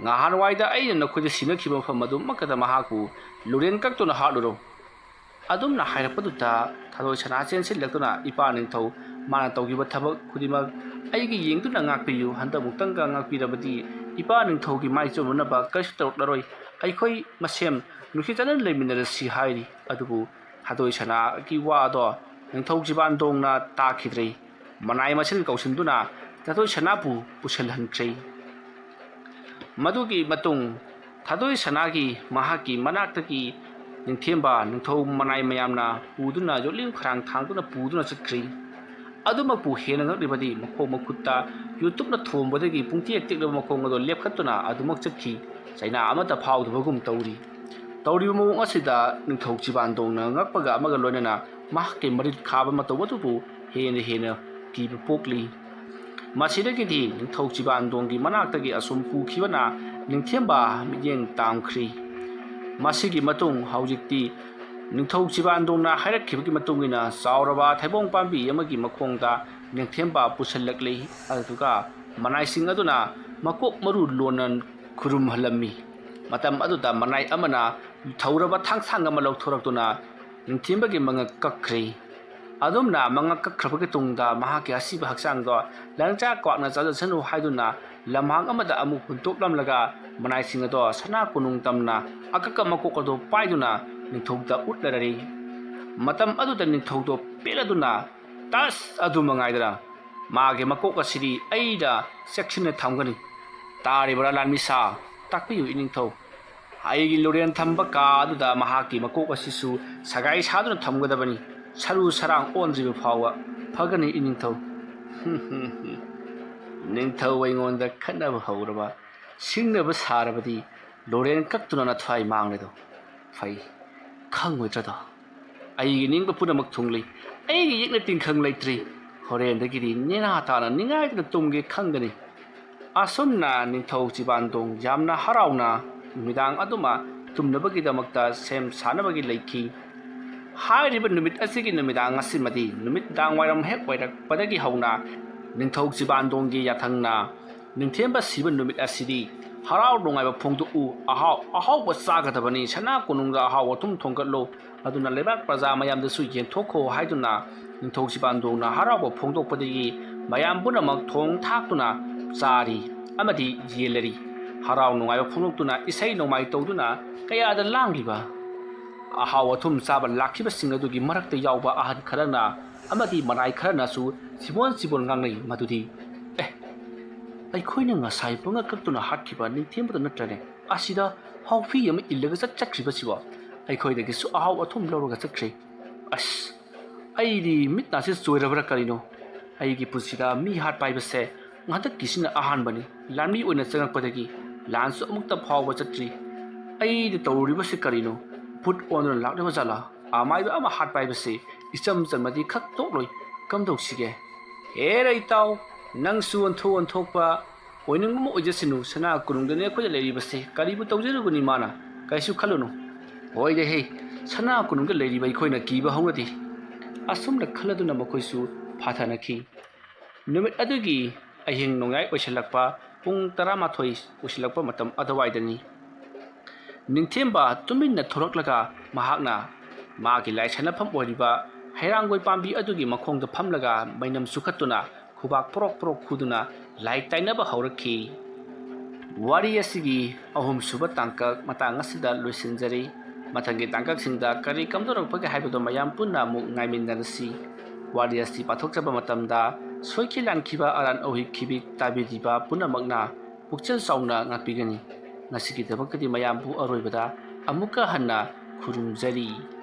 ꯉꯍꯥꯟꯋꯥꯏꯗ ꯑꯩꯅ ꯅꯈꯣꯏꯗ ꯁꯤꯟꯅꯈꯤꯕ ꯃꯐꯝ ꯑꯗꯨꯃꯛꯇꯗ ꯃꯍꯥꯛꯄꯨ ꯂꯨꯔꯦꯟ ꯀꯛꯇꯨꯅ ꯍꯥꯠꯂꯨꯔꯣ꯫" ꯑꯗꯨꯝꯅ ꯍꯥꯏꯔꯛꯄꯗꯨꯗ ꯊꯥꯗꯣꯏ ꯁꯅꯥ ꯆꯦꯟꯁꯤꯜꯂꯛꯇꯨꯅ, "ꯏꯄꯥ ꯅꯤꯡꯊꯧ, ꯃꯥꯅ ꯇꯧꯈꯤꯕ ꯊꯕꯛ ꯈꯨꯗꯤꯡꯃꯛ ꯑꯩꯒꯤ ꯌꯦꯡꯗꯨꯅ ꯉꯥꯛꯄꯤꯌꯨ꯫ ꯍꯟꯗꯛꯃꯨꯛꯇꯪꯒ ꯉꯥꯛꯄꯤꯔꯕꯗꯤ ꯏꯄꯥ ꯅꯤꯡꯊꯧꯒꯤ ꯃꯥꯏ ꯆꯨꯝꯅꯅꯕ ꯀꯔꯤꯁꯨ ꯇꯧꯔꯛꯂꯔꯣꯏ꯫ ꯑꯩꯈꯣꯏ ꯃꯁꯦꯝ ꯅꯨꯡꯁꯤ ꯆꯥꯟꯅꯅ ꯂꯩꯃꯤꯟꯅꯔꯁꯤ" ꯍꯥꯏꯔꯤ꯫ ꯑꯗꯨꯕꯨ ꯊꯥꯗꯣꯏ ꯁꯅꯥꯒꯤ ꯋꯥꯗꯣ ꯅꯤꯡꯊꯧ ꯆꯤꯕꯥꯟꯗꯣꯡꯅ ꯇꯥꯈꯤꯗ꯭ꯔꯦ꯫ ꯃꯅꯥꯏ ꯃꯁꯤꯟ ꯀꯧꯁꯤꯟꯗꯨꯅ ꯊꯥꯗꯣꯏ ꯁꯅꯥꯕꯨ ꯄꯨꯁꯤꯜꯍꯟꯈ꯭ꯔꯦ꯫ ꯃꯗꯨꯒꯤ ꯃꯇꯨꯡ ꯊꯥꯗꯣꯏ ꯁꯅꯥꯒꯤ ꯃꯍꯥꯛꯀꯤ ꯃꯅꯥꯛꯇꯒꯤ ꯅꯤꯡꯊꯦꯝꯕ ꯅꯤꯡꯊꯧ ꯃꯅꯥꯏ ꯃꯌꯥꯝꯅ ꯄꯨꯗꯨꯅ ꯌꯣꯠꯂꯤꯡ ꯈꯔꯥꯡ ꯊꯥꯡꯗꯨꯅ ꯄꯨꯗꯨꯅ ꯆꯠꯈ꯭ꯔꯤ꯫ ꯑꯗꯨꯃꯛꯄꯨ ꯍꯦꯟꯅ ꯉꯛꯂꯤꯕꯗꯤ ꯃꯈꯣꯡ ꯃꯈꯨꯠꯇ ꯌꯨꯇꯨꯞꯅ ꯊꯣꯝꯕꯗꯒꯤ ꯄꯨꯡꯇꯦꯛ ꯇꯦꯛꯂꯕ ꯃꯈꯣꯡ ꯑꯗꯨ ꯂꯦꯞꯈꯠꯇꯨꯅ ꯑꯗꯨꯃꯛ ꯆꯠꯈꯤ꯫ ꯆꯩꯅꯥ ꯑꯃꯠꯇ ꯐꯥꯎꯗꯕꯒꯨꯝ ꯇꯧꯔꯤ꯫ ꯇꯧꯔꯤꯕ ꯃꯑꯣꯡ ꯑꯁꯤꯗ ꯅꯤꯡꯊꯧ ꯆꯤꯕꯥꯟꯗꯣꯡꯅ ꯉꯛꯄꯒ ꯑꯃꯒ ꯂꯣꯏꯅꯅ ꯃꯍꯥꯛꯀꯤ ꯃꯔꯤꯜ ꯈꯥꯕ ꯃꯇꯧ ꯑꯗꯨꯕꯨ ꯍꯦꯟꯅ ꯍꯦꯟꯅ ꯀꯤꯕ ꯄꯣꯛꯂꯤ꯫ ꯃꯁꯤꯗꯒꯤꯗꯤ ꯅꯤꯡꯊꯧ ꯆꯤꯕꯥꯟꯗꯣꯡꯒꯤ ꯃꯅꯥꯛꯇꯒꯤ ꯑꯁꯨꯝ ꯄꯨꯈꯤꯕꯅ ꯅꯤꯡꯊꯦꯝꯕ ꯃꯤꯠꯌꯦꯡ ꯇꯥꯡꯈ꯭ꯔꯤ꯫ ꯃꯁꯤꯒꯤ ꯃꯇꯨꯡ ꯍꯧꯖꯤꯛꯇꯤ ꯅꯤꯡꯊꯧ ꯆꯤꯕꯥꯟꯗꯣꯡꯅ ꯍꯥꯏꯔꯛꯈꯤꯕꯒꯤ ꯃꯇꯨꯡ ꯏꯟꯅ ꯆꯥꯎꯔꯕ ꯊꯩꯕꯣꯡ ꯄꯥꯝꯕꯤ ꯑꯃꯒꯤ ꯃꯈꯣꯡꯗ ꯅꯤꯡꯊꯦꯝꯕ ꯄꯨꯁꯤꯜꯂꯛꯂꯤ꯫ ꯑꯗꯨꯒ ꯃꯅꯥꯏꯁꯤꯡ ꯑꯗꯨꯅ ꯃꯀꯣꯛ ꯃꯔꯨ ꯂꯣꯟꯅ ꯈꯨꯔꯨꯝꯍꯜꯂꯝꯃꯤ꯫ ꯃꯇꯝ ꯑꯗꯨꯗ ꯃꯅꯥꯏ ꯑꯃꯅ ꯊꯧꯔꯕ ꯊꯥꯡꯁꯥꯡ ꯑꯃ ꯂꯧꯊꯣꯔꯛꯇꯨꯅ ꯅꯤꯡꯊꯦꯝꯕꯒꯤ ꯃꯉꯛ ꯀꯛꯈ꯭ꯔꯦ꯫ ꯑꯗꯨꯝꯅ ꯃꯉꯛ ꯀꯛꯈ꯭ꯔꯕꯒꯤ ꯇꯨꯡꯗ ꯃꯍꯥꯛꯀꯤ ꯑꯁꯤꯕ ꯍꯛꯆꯥꯡꯗꯣ ꯂꯪꯆꯥꯛ ꯀ꯭ꯋꯥꯛꯅ ꯆꯥꯖꯁꯅꯨ ꯍꯥꯏꯗꯨꯅ ꯂꯝꯍꯥꯡ ꯑꯃꯗ ꯑꯃꯨꯛ ꯍꯨꯟꯇꯣꯛꯂꯝꯂꯒ ꯃꯅꯥꯏꯁꯤꯡ ꯑꯗꯣ ꯁꯅꯥ ꯀꯣꯅꯨꯡ ꯇꯝꯅ ꯑꯀꯛꯀ ꯃꯀꯣꯛ ꯑꯗꯣ ꯄꯥꯏꯗꯨꯅ ꯅꯤꯡꯊꯧꯗ ꯎꯠꯂꯔꯔꯤ꯫ ꯃꯇꯝ ꯑꯗꯨꯗ ꯅꯤꯡꯊꯧꯗꯣ ꯄꯦꯜꯂꯗꯨꯅ, "ꯇꯁ! ꯑꯗꯨ ꯃꯉꯥꯏꯗꯅ ꯃꯥꯒꯤ ꯃꯀꯣꯛ ꯑꯁꯤꯗꯤ ꯑꯩꯅ ꯆꯦꯛꯁꯤꯟꯅ ꯊꯝꯒꯅꯤ꯫ ꯇꯥꯔꯤꯕ꯭ꯔꯥ ꯂꯥꯟꯃꯤꯁꯥ? ꯇꯥꯛꯄꯤꯌꯨ ꯏꯅꯤꯡꯊꯧ꯫ ꯑꯩꯒꯤ ꯂꯣꯔꯦꯟ ꯊꯝꯕ ꯀꯥ ꯑꯗꯨꯗ ꯃꯍꯥꯛꯀꯤ ꯃꯀꯣꯛ ꯑꯁꯤꯁꯨ ꯁꯒꯥꯏ ꯁꯥꯗꯨꯅ ꯊꯝꯒꯗꯕꯅꯤ꯫ ꯁꯔꯨ ꯁꯔꯥꯡ ꯑꯣꯟꯗ꯭ꯔꯤꯕ ꯐꯥꯎꯕ ꯐꯒꯅꯤ ꯏꯅꯤꯡꯊꯧ꯫" "ꯅꯤꯡꯊꯧ ꯑꯩꯉꯣꯟꯗ ꯈꯠꯅꯕ ꯍꯧꯔꯕ, ꯁꯤꯡꯅꯕ ꯁꯥꯔꯕꯗꯤ ꯂꯣꯔꯦꯟ ꯀꯛꯇꯨꯅ ꯅꯊ꯭ꯋꯥꯏ ꯃꯥꯡꯂꯦꯗꯣ꯫ ꯐꯩ, ꯈꯪꯉꯣꯏꯗ꯭ꯔꯗꯣ? ꯑꯩꯒꯤ ꯅꯤꯡꯕ ꯄꯨꯝꯅꯃꯛ ꯊꯨꯡꯂꯤ꯫ ꯑꯩꯒꯤ ꯌꯦꯛꯅ ꯇꯤꯡꯈꯪ ꯂꯩꯇ꯭ꯔꯤ꯫ ꯍꯣꯔꯦꯟꯗꯒꯤꯗꯤ ꯅꯦꯅꯥ ꯇꯥꯅ ꯅꯤꯡꯉꯥꯏꯗꯅ ꯇꯨꯝꯒꯦ ꯈꯪꯒꯅꯤ꯫" ꯑꯁꯨꯝꯅ ꯅꯤꯡꯊꯧ ꯆꯤꯕꯥꯟꯗꯣꯡ ꯌꯥꯝꯅ ꯍꯔꯥꯎꯅ ꯅꯨꯃꯤꯗꯥꯡ ꯑꯗꯨꯃ ꯇꯨꯝꯅꯕꯒꯤꯗꯃꯛꯇ ꯁꯦꯝ ꯁꯥꯅꯕꯒꯤ ꯂꯩꯈꯤ꯫ ꯍꯥꯏꯔꯤꯕ ꯅꯨꯃꯤꯠ ꯑꯁꯤꯒꯤ ꯅꯨꯃꯤꯗꯥꯡ ꯑꯁꯤꯃꯗꯤ ꯅꯨꯃꯤꯗꯥꯡ ꯋꯥꯏꯔꯝ ꯍꯦꯛ ꯑꯣꯏꯔꯛꯄꯗꯒꯤ ꯍꯧꯅ ꯅꯤꯡꯊꯧ ꯆꯤꯕꯥꯟꯗꯣꯡꯒꯤ ꯌꯥꯊꯪꯅ ꯅꯤꯡꯊꯦꯝꯕ ꯁꯤꯕ ꯅꯨꯃꯤꯠ ꯑꯁꯤꯗꯤ ꯍꯔꯥꯎ ꯅꯨꯡꯉꯥꯏꯕ ꯐꯣꯡꯗꯣꯛꯎ, ꯑꯍꯥꯎ ꯑꯍꯥꯎꯕ ꯆꯥꯒꯗꯕꯅꯤ, ꯁꯅꯥ ꯀꯣꯅꯨꯡꯗ ꯑꯍꯥꯎ ꯑꯊꯨꯝ ꯊꯣꯡꯒꯠꯂꯨ, ꯑꯗꯨꯅ ꯂꯩꯕꯥꯛ ꯄ꯭ꯔꯖꯥ ꯃꯌꯥꯝꯗꯁꯨ ꯌꯦꯟꯊꯣꯛꯈꯣ ꯍꯥꯏꯗꯨꯅ ꯅꯤꯡꯊꯧ ꯆꯤꯕꯥꯟꯗꯣꯡꯅ ꯍꯔꯥꯎꯕ ꯐꯣꯡꯗꯣꯛꯄꯗꯒꯤ ꯃꯌꯥꯝ ꯄꯨꯝꯅꯃꯛ ꯊꯣꯡ ꯊꯥꯛꯇꯨꯅ ꯆꯥꯔꯤ ꯑꯃꯗꯤ ꯌꯦꯜꯂꯔꯤ꯫ ꯍꯔꯥꯎ ꯅꯨꯡꯉꯥꯏꯕ ꯐꯣꯡꯗꯣꯛꯇꯨꯅ ꯏꯁꯩ ꯅꯣꯡꯃꯥꯏ ꯇꯧꯗꯨꯅ ꯀꯌꯥꯗ ꯂꯥꯡꯂꯤꯕ ꯑꯍꯥꯎ ꯑꯊꯨꯝ ꯆꯥꯕ ꯂꯥꯛꯈꯤꯕꯁꯤꯡ ꯑꯗꯨꯒꯤ ꯃꯔꯛꯇ ꯌꯥꯎꯕ ꯑꯍꯟ ꯈꯔꯅ ꯑꯃꯗꯤ ꯃꯅꯥꯏ ꯈꯔꯅꯁꯨ ꯁꯤꯕꯣꯟ ꯁꯤꯕꯣꯟ ꯉꯥꯡꯅꯩ ꯃꯗꯨꯗꯤ, "ꯑꯦ, ꯑꯩꯈꯣꯏꯅ ꯉꯁꯥꯏ ꯄꯨꯡꯉꯛ ꯀꯛꯇꯨꯅ ꯍꯥꯠꯈꯤꯕ ꯅꯤꯡꯊꯦꯝꯕꯗꯨ ꯅꯠꯇ꯭ꯔꯅꯦ? ꯑꯁꯤꯗ ꯍꯥꯎꯐꯤ ꯑꯃ ꯏꯜꯂꯒ ꯆꯠ-, ꯆꯠꯈ꯭ꯔꯤꯕꯁꯤꯕꯣ? ꯑꯩꯈꯣꯏꯗꯒꯤꯁꯨ ꯑꯍꯥꯎ ꯑꯊꯨꯝ ꯂꯧꯔꯒ ꯆꯠꯈ꯭ꯔꯦ꯫ ꯑꯁ, ꯑꯩꯗꯤ ꯃꯤꯠ ꯅꯥꯁꯤ ꯆꯣꯏꯔꯕ꯭ꯔꯥ ꯀꯔꯤꯅꯣ? ꯑꯩꯒꯤ ꯄꯨꯟꯁꯤꯗ ꯃꯤ ꯍꯥꯠꯄ ꯍꯥꯏꯕꯁꯦ ꯍꯟꯗꯛꯀꯤꯁꯤꯅ ꯑꯍꯥꯟꯕꯅꯤ꯫ ꯂꯥꯟꯃꯤ ꯑꯣꯏꯅ ꯆꯪꯉꯛꯄꯗꯒꯤ ꯂꯥꯟꯁꯨ ꯑꯃꯨꯛꯇ ꯐꯥꯎꯕ ꯆꯠꯇ꯭ꯔꯤ꯫ ꯑꯩꯅ ꯇꯧꯔꯤꯕꯁꯤ ꯀꯔꯤꯅꯣ? ꯚꯨꯠ ꯑꯣꯟꯗꯨꯅ ꯂꯥꯛꯂꯤꯕ ꯖꯥꯠꯂꯥ? ꯑꯃꯥꯏꯕ ꯑꯃ ꯍꯥꯠꯄ ꯍꯥꯏꯕꯁꯤ ꯏꯆꯝ ꯆꯝꯅꯗꯤ ꯈꯛ ꯇꯣꯛꯂꯣꯏ꯫ ꯀꯝꯗꯧꯁꯤꯒꯦ? ꯍꯦꯔ ꯏꯇꯥꯎ, ꯅꯪꯁꯨ ꯑꯣꯟꯊꯣꯛ ꯑꯣꯟꯊꯣꯛꯄ ꯑꯣꯏꯅꯤꯡꯕ ꯑꯃ ꯑꯣꯏꯖꯁꯅꯨ꯫ ꯁꯅꯥ ꯀꯣꯅꯨꯡꯗꯅꯦ ꯑꯩꯈꯣꯏꯅ ꯂꯩꯔꯤꯕꯁꯦ꯫ ꯀꯔꯤꯕꯨ ꯇꯧꯖꯔꯨꯒꯅꯤ ꯃꯥꯅ? ꯀꯩꯁꯨ ꯈꯜꯂꯨꯅꯨ꯫ ꯍꯣꯏꯗ ꯍꯦ, ꯁꯅꯥ ꯀꯣꯅꯨꯡꯗ ꯂꯩꯔꯤꯕ ꯑꯩꯈꯣꯏꯅ ꯀꯤꯕ ꯍꯧꯅꯗꯦ꯫ ꯑꯁꯨꯝꯅ ꯈꯜꯂꯗꯨꯅ ꯃꯈꯣꯏꯁꯨ ꯐꯥꯊꯅꯈꯤ꯫ ꯅꯨꯃꯤꯠ ꯑꯗꯨꯒꯤ ꯑꯍꯤꯡ ꯅꯣꯡꯌꯥꯏ ꯑꯣꯏꯁꯤꯜꯂꯛꯄ ꯄꯨꯡ ꯇꯔꯥꯃꯥꯊꯣꯏ ꯑꯣꯏꯁꯤꯜꯂꯛꯄ ꯃꯇꯝ ꯑꯗꯨꯋꯥꯏꯗꯅꯤ꯫ ꯅꯤꯡꯊꯦꯝꯕ ꯇꯨꯃꯤꯟꯅ ꯊꯣꯔꯛꯂꯒ ꯃꯍꯥꯛꯅ ꯃꯥꯒꯤ ꯂꯥꯏ ꯁꯥꯟꯅꯐꯝ ꯑꯣꯏꯔꯤꯕ ꯍꯩꯔꯥꯡꯒꯣꯏ ꯄꯥꯝꯕꯤ ꯑꯗꯨꯒꯤ ꯃꯈꯣꯡꯗ ꯐꯝꯂꯒ ꯃꯩꯅꯝ ꯆꯨꯈꯠꯇꯨꯅ ꯈꯨꯕꯥꯛ ꯄ꯭ꯔꯣꯛ ꯄ꯭ꯔꯣꯛ ꯈꯨꯗꯨꯅ ꯂꯥꯏ ꯇꯥꯏꯅꯕ ꯍꯧꯔꯛꯈꯤ꯫ ꯋꯥꯔꯤ ꯑꯁꯤꯒꯤ ꯑꯍꯨꯝꯁꯨꯕ ꯇꯥꯡꯀꯛ ꯃꯇꯥꯡ ꯑꯁꯤꯗ ꯂꯣꯏꯁꯤꯟꯖꯔꯤ꯫ ꯃꯊꯪꯒꯤ ꯇꯥꯡꯀꯛꯁꯤꯡꯗ ꯀꯔꯤ ꯀꯝꯗꯧꯔꯛꯄꯒꯦ ꯍꯥꯏꯕꯗꯨ ꯃꯌꯥꯝ ꯄꯨꯟꯅ ꯑꯃꯨꯛ ꯉꯥꯏꯃꯤꯟꯅꯔꯁꯤ꯫ ꯋꯥꯔꯤ ꯑꯁꯤ ꯄꯥꯊꯣꯛꯆꯕ ꯃꯇꯝꯗ ꯁꯣꯏꯈꯤ ꯂꯥꯟꯈꯤꯕ ꯑꯔꯥꯟ ꯑꯍꯣꯏ ꯈꯤꯕꯤ ꯇꯥꯕꯤꯔꯤꯕ ꯄꯨꯝꯅꯃꯛꯅ ꯄꯨꯛꯆꯦꯜ ꯆꯥꯎꯅ ꯉꯥꯛꯄꯤꯒꯅꯤ꯫ ꯉꯁꯤꯒꯤꯗꯃꯛꯇꯗꯤ ꯃꯌꯥꯝꯕꯨ ꯑꯔꯣꯏꯕꯗ ꯑꯃꯨꯛꯀ ꯍꯟꯅ ꯈꯨꯔꯨꯝꯖꯔꯤ꯫